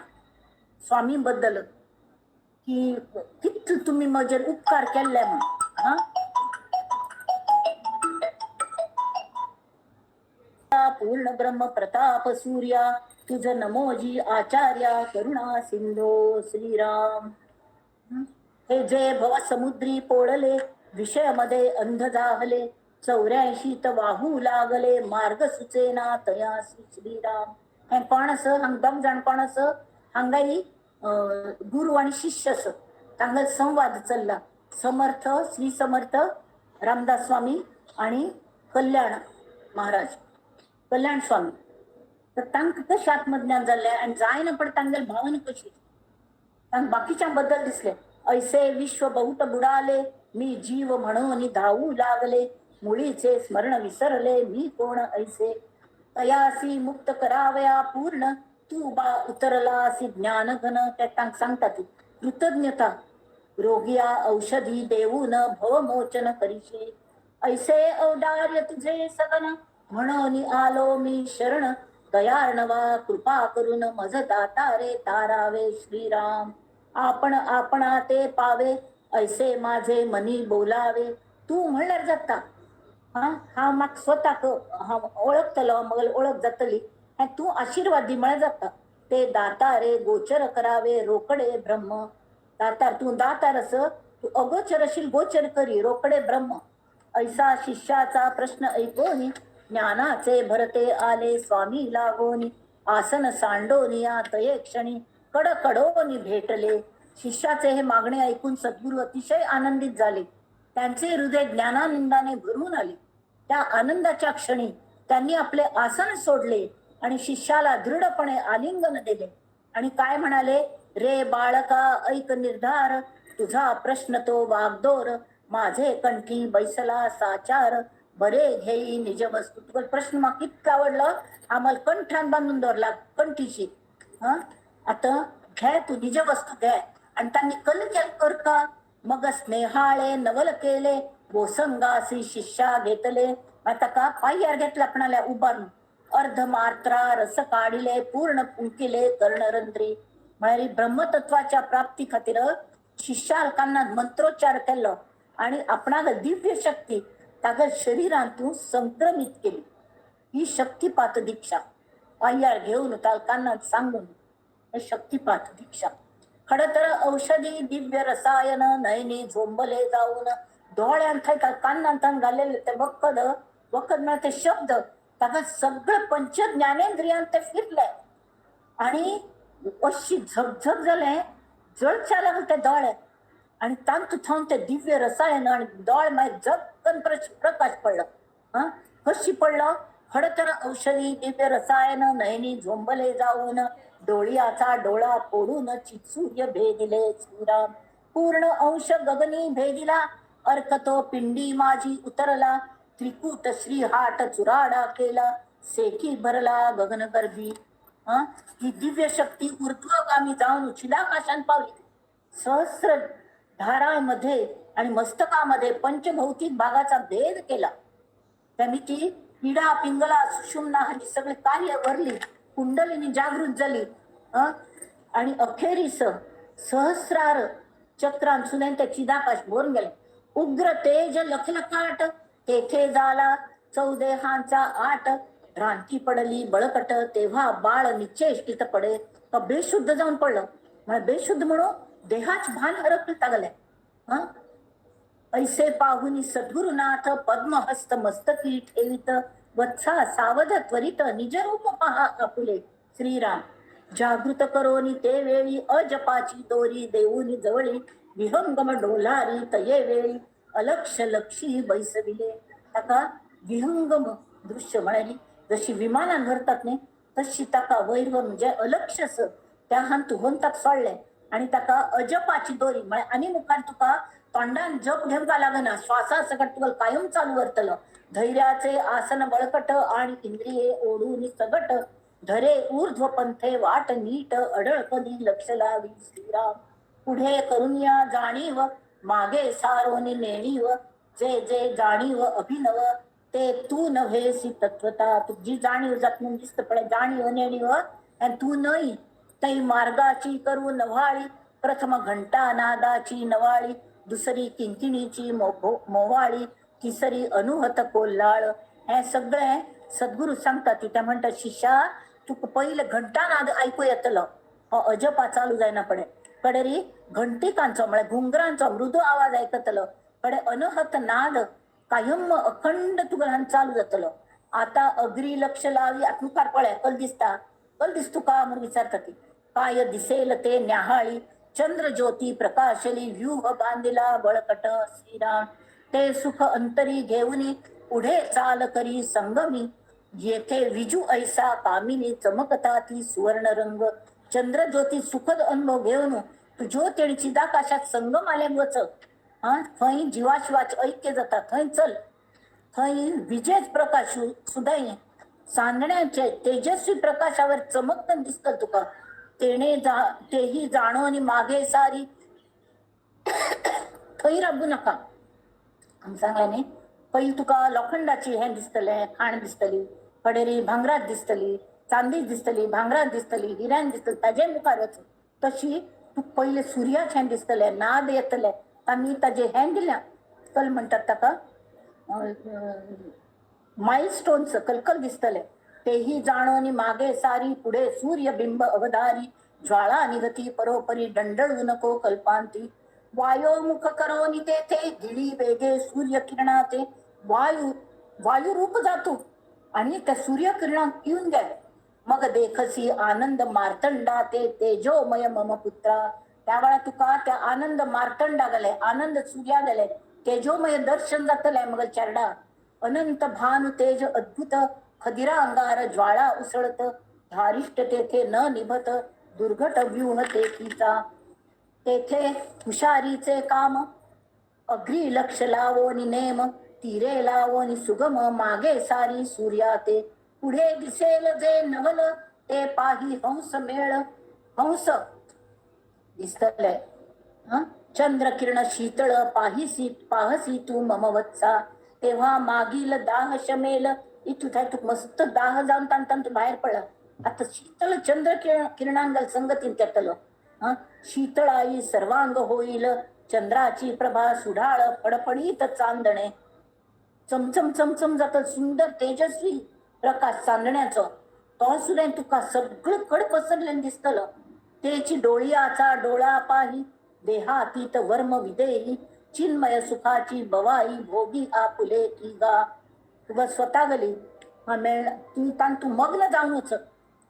स्वामी बद्दल की कितले तुमी म्हजेर उपकार केल्ले म्हूण. हां, पूर्ण ब्रह्म प्रताप सूर्या तुझ नमोजी आचार्या करुणा सिंधो श्रीराम. हे जे भव समुद्री पोळले विषयमध्ये अंध जाहले 84 त वाहू लागले मार्ग सुचेना तयासी श्रीराम. हें कोण आस हांगा दोग जाण कोण आस हांगाय गुरु आनी शिष्य आस तांगेलो संवाद चल्ला. समर्थ श्री समर्थ रामदास स्वामी आनी कल्याण महाराज कल्याण स्वामी. तर तांकां कशें आत्मज्ञान जाल्लें आनी जायना पण तांगेले भावना कशी तांकां बाकीच्या बद्दल दिसलें. ऐसे विश्व बहुत बुडाले मी जीव म्हणून धावू लागले मुळीचे स्मरण विसरले मी कोण ऐसे तयासी मुक्त करावया पूर्ण तू बा उतरलासी ज्ञानघन. त्या तांकां सांगता ती कृतज्ञता रोगिया औषधी देऊन भवमोचन करीशे ऐसे औदार्य तुझे सगन म्हणून आलो मी शरण दयार्णवा कृपा करून मज दाता रे तारावे श्रीराम. आपण आपणा ते पावे ऐसे माझे मनी बोलावे. तू म्हणल्यार जाता. हां, हांव म्हाका स्वताक हांव ओळखतलो मगेली ओळख जातली आनी तूं आशिर्वाद दी म्हळ्यार जाता. ते दाता रे गोचर करावे रोकडे ब्रह्म. दातार तूं दातार आस तूं अगोचर अशील गोचर करी रोकडे ब्रह्म. ऐसा शिष्याचा प्रश्न ऐकोनी ज्ञानाचे भरते आले स्वामी लागोनी आसन सांडोनिया तये क्षणी कडकडोनी भेटले. शिष्याचे हे मागणे ऐकून सद्गुरू अतिशय आनंदित झाले. त्यांचे हृदय ज्ञानानंदाने भरून आले. त्या आनंदाच्या क्षणी त्यांनी आपले आसन सोडले आणि शिष्याला दृढपणे आलिंगन दिले आणि काय म्हणाले, रे बाळका ऐक निर्धार तुझा प्रश्न तो वागदोर माझे कंठी बैसला साचार बरे घेई निज वस्तू. तुका प्रश्न म्हाका इतको आवडलो आम्हाला कंठान बांदून दवरला कंठीशी. हां, आतां घे तू निज वस्तू घे. आनी तांणी कल केल करका मग स्नेहाळे नवल केले गोसंगासी शिष्या घेतले. ताका पांयार घेतला आपणाल्या उबारून अर्ध मात्रा रस काडिले पूर्ण फुंकिले कर्णरंध्री. म्हळ्यार ब्रह्मतत्वाच्या प्राप्ती खातीर शिष्यालकांना मंत्रोच्चार केलो आणि आपणाक दिव्य शक्ती ताका शरीरांतून संक्रमित केली. ही शक्तिपात दीक्षा पांयार घेवन तालकांना सांगून. हे शक्तिपात दीक्षा. खडतर औषधी दिव्य रसायन नयनी झोंबले जाऊन, दोळ्यांत थंय कानांत घालेले ते वखद, वखद म्हळ्यार ते शब्द, ताका सगळे पंच ज्ञानेंद्रियांत ते फिरले आणि अशी झगझग जालें, जळच्या लागले ते दोळे आणि तांतू थावन ते दिव्य रसायन आणि दोळे मागीर झक्कन प्रकाश पडलो. आं, कशी पडलो? खडतर औषधी दिव्य रसायन नयनी झोंबले जाऊन, डोळियाचा डोळा फोडून चित्सूर्य भेदिले श्रीराम. पूर्ण अंश गगनी भेदिला, अर्क तो पिंडी माझी उतरला, त्रिकूट श्रीहाट चुराडा केला, सेखी भरला गगनगर्भी. हं, ही दिव्य शक्ती ऊर्ध्वगामी जाऊन चिदाकाशात पावली. सहस्र धारामध्ये आणि मस्तकामध्ये पंचभौतिक भागाचा भेद केला. त्यांनी ती इडा पिंगला सुषुम्ना ही सगळी कार्य भरली, कुंडलिनी जागृत झाली. हं, आणि अखेरीस सहस्रार चक्रांसुने त्या चिदाकाश भरून गेले. उग्र तेज लखलखाट तेथे झाला, चौदेहांचा आट, भ्रांती पडली बळकट, तेव्हा बाळ निश्चेष्टित पडे. तो बेशुद्ध जाऊन पडलं. म्हणजे बेशुद्ध म्हणून देहाच भान हरपलं लागलंय. हं, ऐसे पाहुनी सद्गुरुनाथ पद्महस्त मस्तकी ठेवित, वत्सा सावध त्वरित निजरूप पहा आपुले. श्रीराम. जागृत करोनी ते वेळी अजपाची दोरी देऊनी जवळी, विहंगम डोलारी तये वेळी अलक्ष लक्षी बैसविले. ताका विहंगम दृश्य म्हळ्यार जशी विमानान व्हरतात न्ही तशी ताका वयर म्हणजे अलक्षस त्या हान तुहून ताका सोडलें आणि ताका अजपाची दोरी म्हळ्यार आनी मुखार तुका तोंडान जप घेवंक लागना, श्वासा सकट तुका कायम चालू उरतलो. धैर्याचे आसन बळकट आणि इंद्रिये ओढून सगट, धरे ऊर्ध्व पंथे वाट नीट, अडळ कधी लक्ष लावी श्रीराम. पुढे करुनिया जाणीव, मागे सारोनी नेणीव, जे जे जाणीव अभिनव, ते तू नव्हेसी तत्वता. तुझी जाणीव जात म्हणून दिसत पडे जाणीव नेणीव आणि तू नई तै मार्गाची करू नव्हाळी. प्रथम घंटा नादाची नवाळी, दुसरी किंकिणीची मोवाळी, तिसरी अनुहत कोल्हाळ. हे सगळे सद्गुरू सांगतात. त्या म्हणतात शिष्या तुका पयले घंटा नाद आयकू येतलो, हो अजपा चालू जायना पडे. कडेरी घंटिकांचो म्हळ्यार घुंगरांचो मृदू आवाज आयकतलो, कडे अनहत नाद कायम अखंड तुका चालू जातलो. आता अग्री लक्ष लावी, आत मुखार पळय कल दिसता, कल दिसतू का म्हणून विचारता ती. काय दिसेल ते न्याहाळी, चंद्रज्योती प्रकाशली, व्यूह बांधिला बळकट श्रीराम. ते सुख अंतरी घेऊनी पुढे चाल करी संगमी, येथे विजू ऐसा कामिनी चमकता ती सुवर्ण रंग. चंद्रज्योती सुखद अनुभव घेऊन तू ज्योत आणि चिदाकाशात संगम आले वच. हा, थंय जिवाशिवाच ऐक्य जाता, थंय चल. थंय विजेच प्रकाश सुद्धा चांदण्याचे तेजस्वी प्रकाशावर चमकतन दिसतल तुका. तेणे जा तेही जाणो आणि मागे सारी, थंय राबू नका. आमी सांगलें न्ही, पयलीं तुका लोखंडाची हें दिसतलें, खाण दिसतली, कडेरी भांगरात दिसतली, चांदी दिसतली, भांगरात दिसतली, हिऱ्यान दिसतली, ताजे मुखार वच. तशी तुका पयलें सुर्याचें हें दिसतलें, नाद येतले. आमी ताजें हें दिल्या, कल म्हणटात ताका मायलस्टोन्स, कलकल दिसतले. तेही जाणो आणि मागे सारी, पुढे सूर्यबिंब अवधारी, ज्वाळा निघती परोपरी, दंडळू नको कल्पांती. वायोमुख करोनी तेथे गिळी वेगे सूर्य किरणाते, वायू वायुरूप जातो आणि त्या सूर्यकिरणात येऊन द्या. मग देखसी आनंद मार्तंडा ते तेजोमय मम पुत्रा. त्या वेळा तुका त्या आनंद मार्तंडा गेले, आनंद सूर्या गेले, तेजोमय दर्शन जातले. मग चेरडा अनंत भानु तेज अद्भुत, खदिरा अंगार ज्वाळा उसळत, धारिष्ट तेथे न निभत, दुर्घट व्यूह तेथीचा. तेथे हुशारीचे काम, अग्री लक्ष लावोनी नेम, तीरे लावोनी सुगम, मागे सारी सूर्याते. पुढे दिसेल जे नवल, ते पाही हंस मेळ, हंस दिसतले. चंद्रकिरण शीतळ, पाहिसी पाहसी तू मम वत्सा. तेव्हा मागील दाह शमेल. इथू थाय तू मस्त दाह जाऊन तान तान तू बाहेर पडला. आता शीतळ चंद्र किरणांगल संगतीन त्यातलं. शीतळाई सर्वांग होईल, चंद्राची प्रभा सुढाळ, फडफडीत चांदणे, चमचम चमचम जात सुंदर तेजस्वी प्रकाश चांदण्याचो. तो सुद्धा तुका सगळं कड पसरलेलं दिसतलं. तेची डोळियाचा डोळा पाही, देहातीत वर्म विदेही, चिन्मय सुखाची बवाई, भोगी आपुले की गा. तुका स्वतः गली मेळ तूं तान तूं मग्न जावन,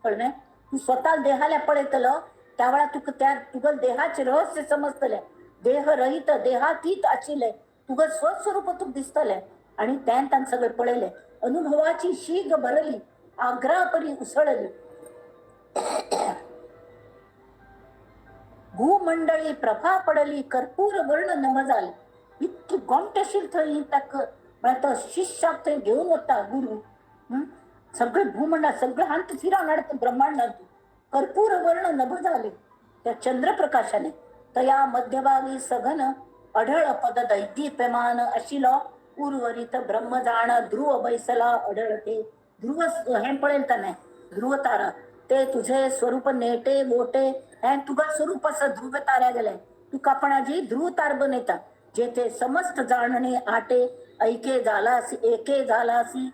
कळ्ळें? तूं स्वता देहाला पळयतलो त्या वेळार तुका त्या तुका देहाचे रहस्य समजतलें. देह रहित देहातीत आशिल्लें तुका स्वस्वरूप तुका दिसतलें. आणि त्यान तान सगळें पळयलें. अनुभवाची शीग भरली, आग्रापरी उसळली, भूमंडळी प्रभा पडली, कर्पूर वर्ण नभ जाले. इतकी गोमटेशील थंय ताका म्हळ्यार तो शिष्याक थंय घेवन वता गुरु. सगळे भूमंडळ सगळं हांत फिरावन हाडटा ब्रह्मांडांत. कर्पूर वर्ण नभ झाले त्या चंद्रप्रकाशाने. तया मध्यभागी सघन अढळ पद दैदीप्यमान आशिलो उर्वरित ब्रह्म जाण ध्रुव बैसला अढळ. ते ध्रुव हें पळयलें ताणें, ध्रुव तारा ते तुझे स्वरूप नेटे मोठे. हें तुका स्वरूप आसा ध्रुव ताऱ्या गेले, तुका आपणाजी ध्रुव तार बनयता. जेथे समस्त जाणणे आटे, ऐके झालासी एके झालासी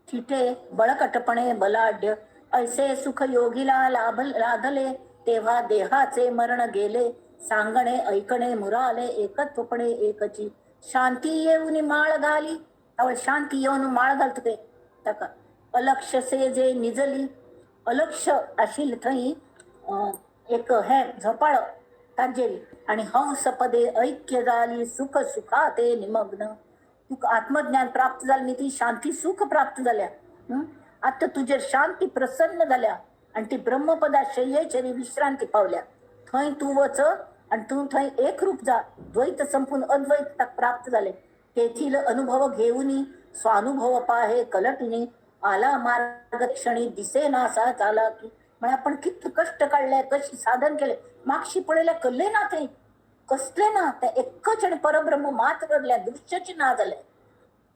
थिटे बळकटपणे बलाढ्य. ऐसे सुख योगीला लाभ लाधले, तेव्हा देहाचे मरण गेले. सांगणे ऐकणे मुराले, एकत्वपणे एकची शांती येऊन माळ घाली. आवळ शांती येऊन माळ घालता ते ताका. अलक्ष से जे निजली, अलक्ष आशिल्ले थंय एक हे झोपाळो ताजेर. आणि हंस पदे ऐक्य जाली, सुख सुखा ते निमग्न. तुका आत्मज्ञान प्राप्त जालें न्ही, ती शांती सुख प्राप्त जाल्या. आतां तुजेर शांती प्रसन्न जाल्या आनी ती ब्रह्मपदा शय्येचेर विश्रांती पावल्या. थंय तूं वच आनी तूं थंय एकरूप जा. द्वैत संपून अद्वैत प्राप्त जालें. तेथील अनुभव घेऊनी स्वानुभव पाहे कलटुनी, आला मार्ग क्षणी दिसे नासा झाला की. म्हळ्यार आपण कितले कश्ट काडले, कशी साधन केले, मागशी पळयल्यार कल्ले ना थंय कसले ना, ते एकच आनी परब्रह्म मात उरल्या, दृश्यच ना जालें.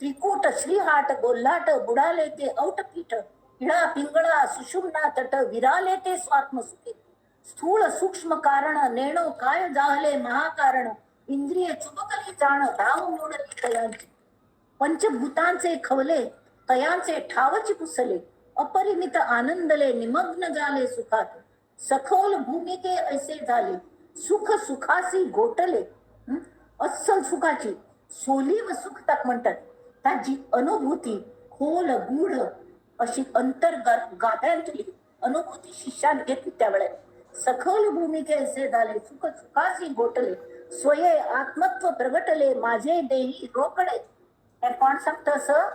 त्रिकूट श्रीहाट गोल्हाट बुडाले ते औटपीठ, इळा पिंगळा सुषुम्ना तट विराले ते स्वात्मसुखी. स्थूल सूक्ष्म कारण नेणो काय जाहले महाकारण, इंद्रिय चुबकली जाण धाव मोडली तयांची. पंचभूतांचे खवले तयांचे ठावची पुसले, अपरिमित आनंदले निमग्न झाले सुखात. सखोल भूमिके ऐसे झाले, सुख सुखासी गोटले. अस्सल सुखाची सोलीव सुख ताक म्हणतात. ताजी अनुभूती खोल गूढ अशी अंतर गाभ्यांतली अनुभूती शिष्यान घेतली त्यावेळेला. सखोल भूमिके असे झाले, सुख सुखासी गोटले, स्वये आत्मत्व प्रगटले, माझे देही रोकडे. हे कोण सांगतं असं?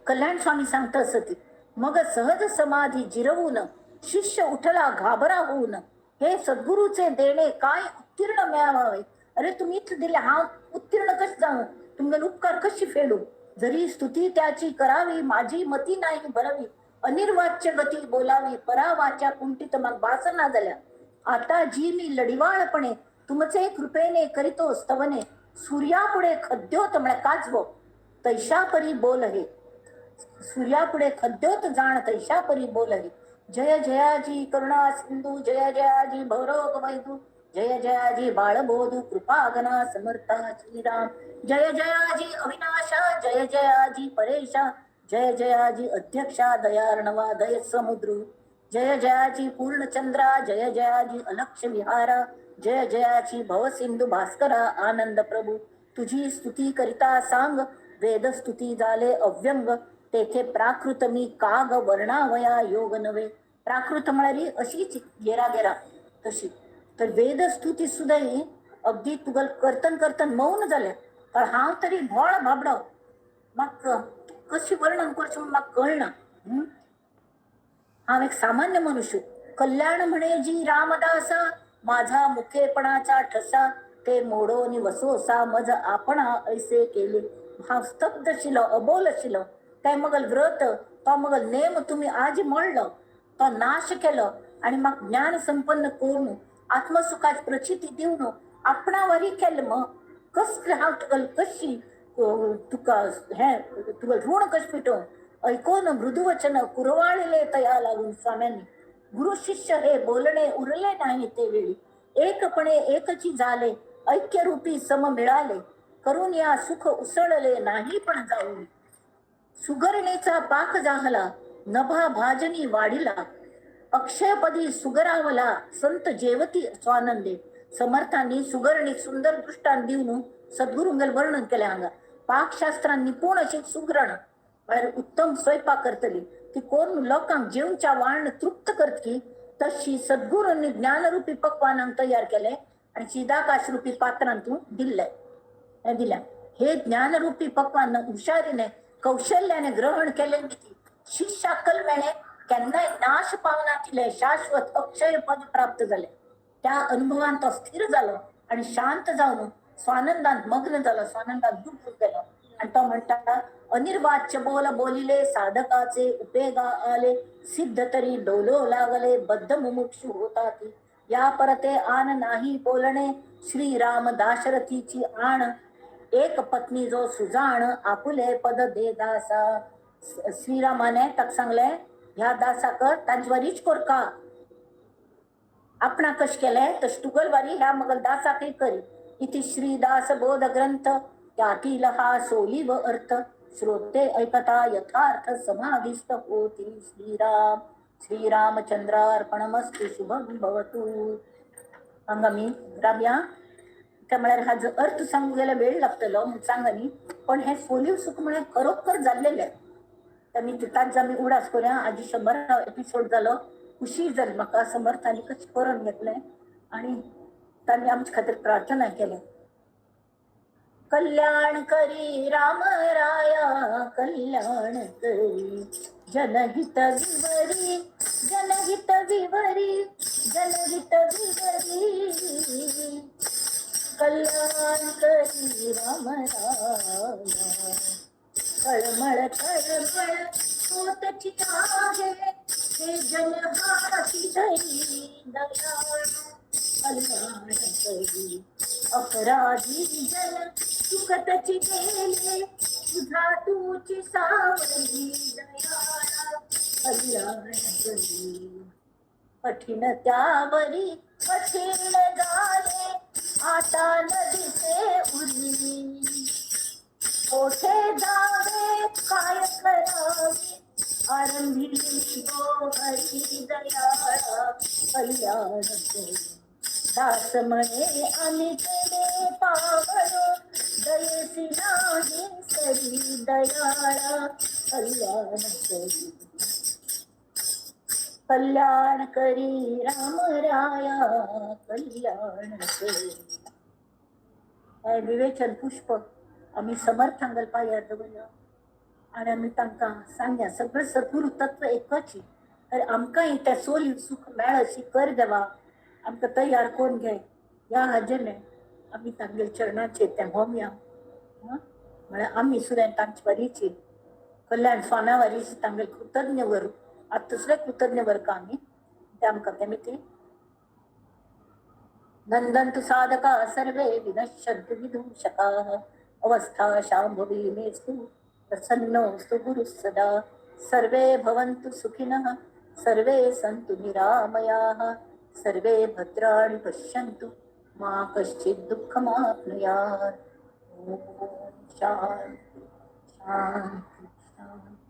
कल्याण स्वामी सांगतं असं ती. मग सहज समाधी जिरवून शिष्य उठला घाबरा होऊन, हे सद्गुरूचे देणे काय उत्तीर्ण मिळावावे. अरे तुम्ही इथं दिले, हा उत्तीर्ण कशी जाऊ, तुमगे उपकार कशी फेडू. जरी स्तुती त्याची करावी, माझी मती नाही भरवी, अनिर्वाच्य गती बोलावी, परावाच्या कुंठित मग वासना झाल्या. आता जी मी लढिवाळपणे तुमचे कृपेने करीतो स्तवने, सूर्यापुढे खद्योत म्हळ्यार काजवो तैशापरी बोल हे. सूर्यापुढे खद्योत जाण तैशापरी बोल हे. जय जयाजी करुणा सिंधू, जय जयाजी भवरोग वैदू, जय जयाजी बाळबोधू, कृपागना समर्था श्रीराम. जय जयाजी अविनाशा, जय जयाजी परेशा, जय जयाजी अध्यक्षा दयार्णवा दय समुद्रू. जय जयाजी पूर्णचंद्रा, जय जयाजी अलक्ष विहारा, जय जयाजी भवसिंधू भास्करा आनंद प्रभू. तुझी स्तुती करिता सांग, वेद स्तुती झाले अव्यंग, तेथे प्राकृत मी काग वर्णावया योग नव्हे. प्राकृत म्हळ्यार अशीच गेरा गेरा तशी. तर वेदस्तुती सुद्धा ही अगदी तुगल करतन करतन मौन जालें. कारण हांव तरी भोळ भाबडो, म्हाका कशी वर्णन करचें म्हूण म्हाका कळना. हांव एक सामान्य मनुष्य. कल्याण म्हणे जी रामदासा, माझा मुखेपणाचा ठसा, ते मोडोनी वसोसा मज आपण ऐसे केले. हांव स्तब्ध आशिल्लो, अबोल आशिल्लो. ते मगल व्रत तो मगल नेम तुमी आज मोडलो, तो नाश केलो आनी म्हाका ज्ञान संपन्न करून आत्मसुखाची प्रचिती दिवन आपणावरी केलें. मग कसलें हांव तुका कशी तुका हें तुका ऋण कशें फिटोवं. ऐकून मृदुवचन कुरवाळिले तया लागून स्वाम्यांनी. गुरु शिष्य हे बोलणे उरले नाही ते वेळी, एकपणे एकची झाले, ऐक्यरूपी सम मिळाले, करून या सुख उसळले नाही पण जाऊन. सुगरणीचा पाक जाहला, नभा भाजनी वाढिला, अक्षयपदी सुगरावला संत जेवती स्वानंदे. समर्थांनी सुगरणी सुंदर दृष्टांत दिवन सद्गुरुंगेल वर्णन केलें हांगा. पाकशास्त्रान निपूण अशी सुगरण म्हळ्यार उत्तम स्वयंपाक करतली ती कोण लोकांक जेवच्या वाण तृप्त करतकी तशी सद्गुरूंनी ज्ञानरूपी पक्वानांक तयार केले आणि चिदाकाश रूपी पात्रांतून दिल्ले दिल्या. हे ज्ञानरूपी पक्वान हुशारीने कौशल्याने ग्रहण केले शिष्याकल मेळे केन्नाय नाश पावनातिले शाश्वत अक्षय पद प्राप्त झाले. त्या अनुभवान तो स्थिर जालो आणि शांत जावन स्वानंदात मग्न जालो, स्वानंदात डुबून गेलो. आणि तो म्हणटा अनिर्वाच्य बोल बोलिले साधकाचे उपेगा आले सिद्ध तरी डोलो लागले बद्ध मुमुक्षु होता ती या परते आन नाही बोलणे श्रीराम दाशरथीची आण एक पत्नी जो सुजाण आपुले पद दे दासा. श्रीरामाने ताका सांगले ह्या दासाक तांचे वरीच कोरका आपणा कश केले तश तुगलवारी ह्या मगल दासाकय करी. इति श्री दास बोध ग्रंथ त्यातील हा सोली व अर्थ श्रोते ऐकता यथार्थ समाधिस्थ होती. श्रीराम श्रीरामचंद्रार्पणमस्तु. शुभम भवतु. हांगा आमी राबया. त्या म्हळ्यार हाजो अर्थ सांगूंक गेल्यार वेळ लागतलो म्हूण सांगा न्ही, पण हें सोलीव सूख म्हळ्यार खरोखर जाल्लेलें. आमी तांचो आमी उडास करुया. आजी 100 एपिसोड जालो, खुशी जाली म्हाका. समर्थांनी कशें करून घेतलें आनी तांणी आमचे खातीर प्रार्थना केली. कल्याण करी राम राया कल्याण करी जनहित विवरी जनहित विवरी जनहित विवरी कल्याण करी राम राया. तळमळ तळमळ होतची आहे हे जन हाती धरी दयाळू कल्याण करी. अपराधी जन सुखतची गेले तुझा तुची सावली दयाळा कल्याण करी. कठीण त्यावरी कठीण झाले आता न दिसे उरी कोठे जावे काय करावे आरंभी गो हरी दयाळा कल्याण करी. दास म्हणे आम्ही केले पावलो दयेसी नाही सरी दयाळा कल्याण करी. कल्याण करी राम राया कल्याण करी. हे विवेचन पुष्प आमी समर्थांगल पायार दवरया आनी आमी तांकां सांगया सगळें सद्गुरू तत्व एकच तर आमकांय तें सोलीव सूख मेळ अशी कर देवा, आमकां तयार करून घे ह्या हाजेर आमी तांगेल्या चरणाचेर तें होमया. म्हळ्यार आमी सुद्दां तांचे वरीची कल्याण स्वाम्या वरीची तांगेले कृतज्ञ वर आतां तसले कृतज्ञ वर का आमी ते आमकां तेमी ती नंदन्तु साधका सर्वे विनश्यन्तु विदूषकाः अवस्था शाम्भवी मेस्तु प्रसन्नोऽस्तु गुरुः सदा. सर्वे भवन्तु सुखिनः सर्वे सन्तु निरामयाः सर्वे भद्राणि पश्यन्तु मा कश्चित् दुःखमाप्नुयात्. ॐ शान्ति शान्ति शान्ति.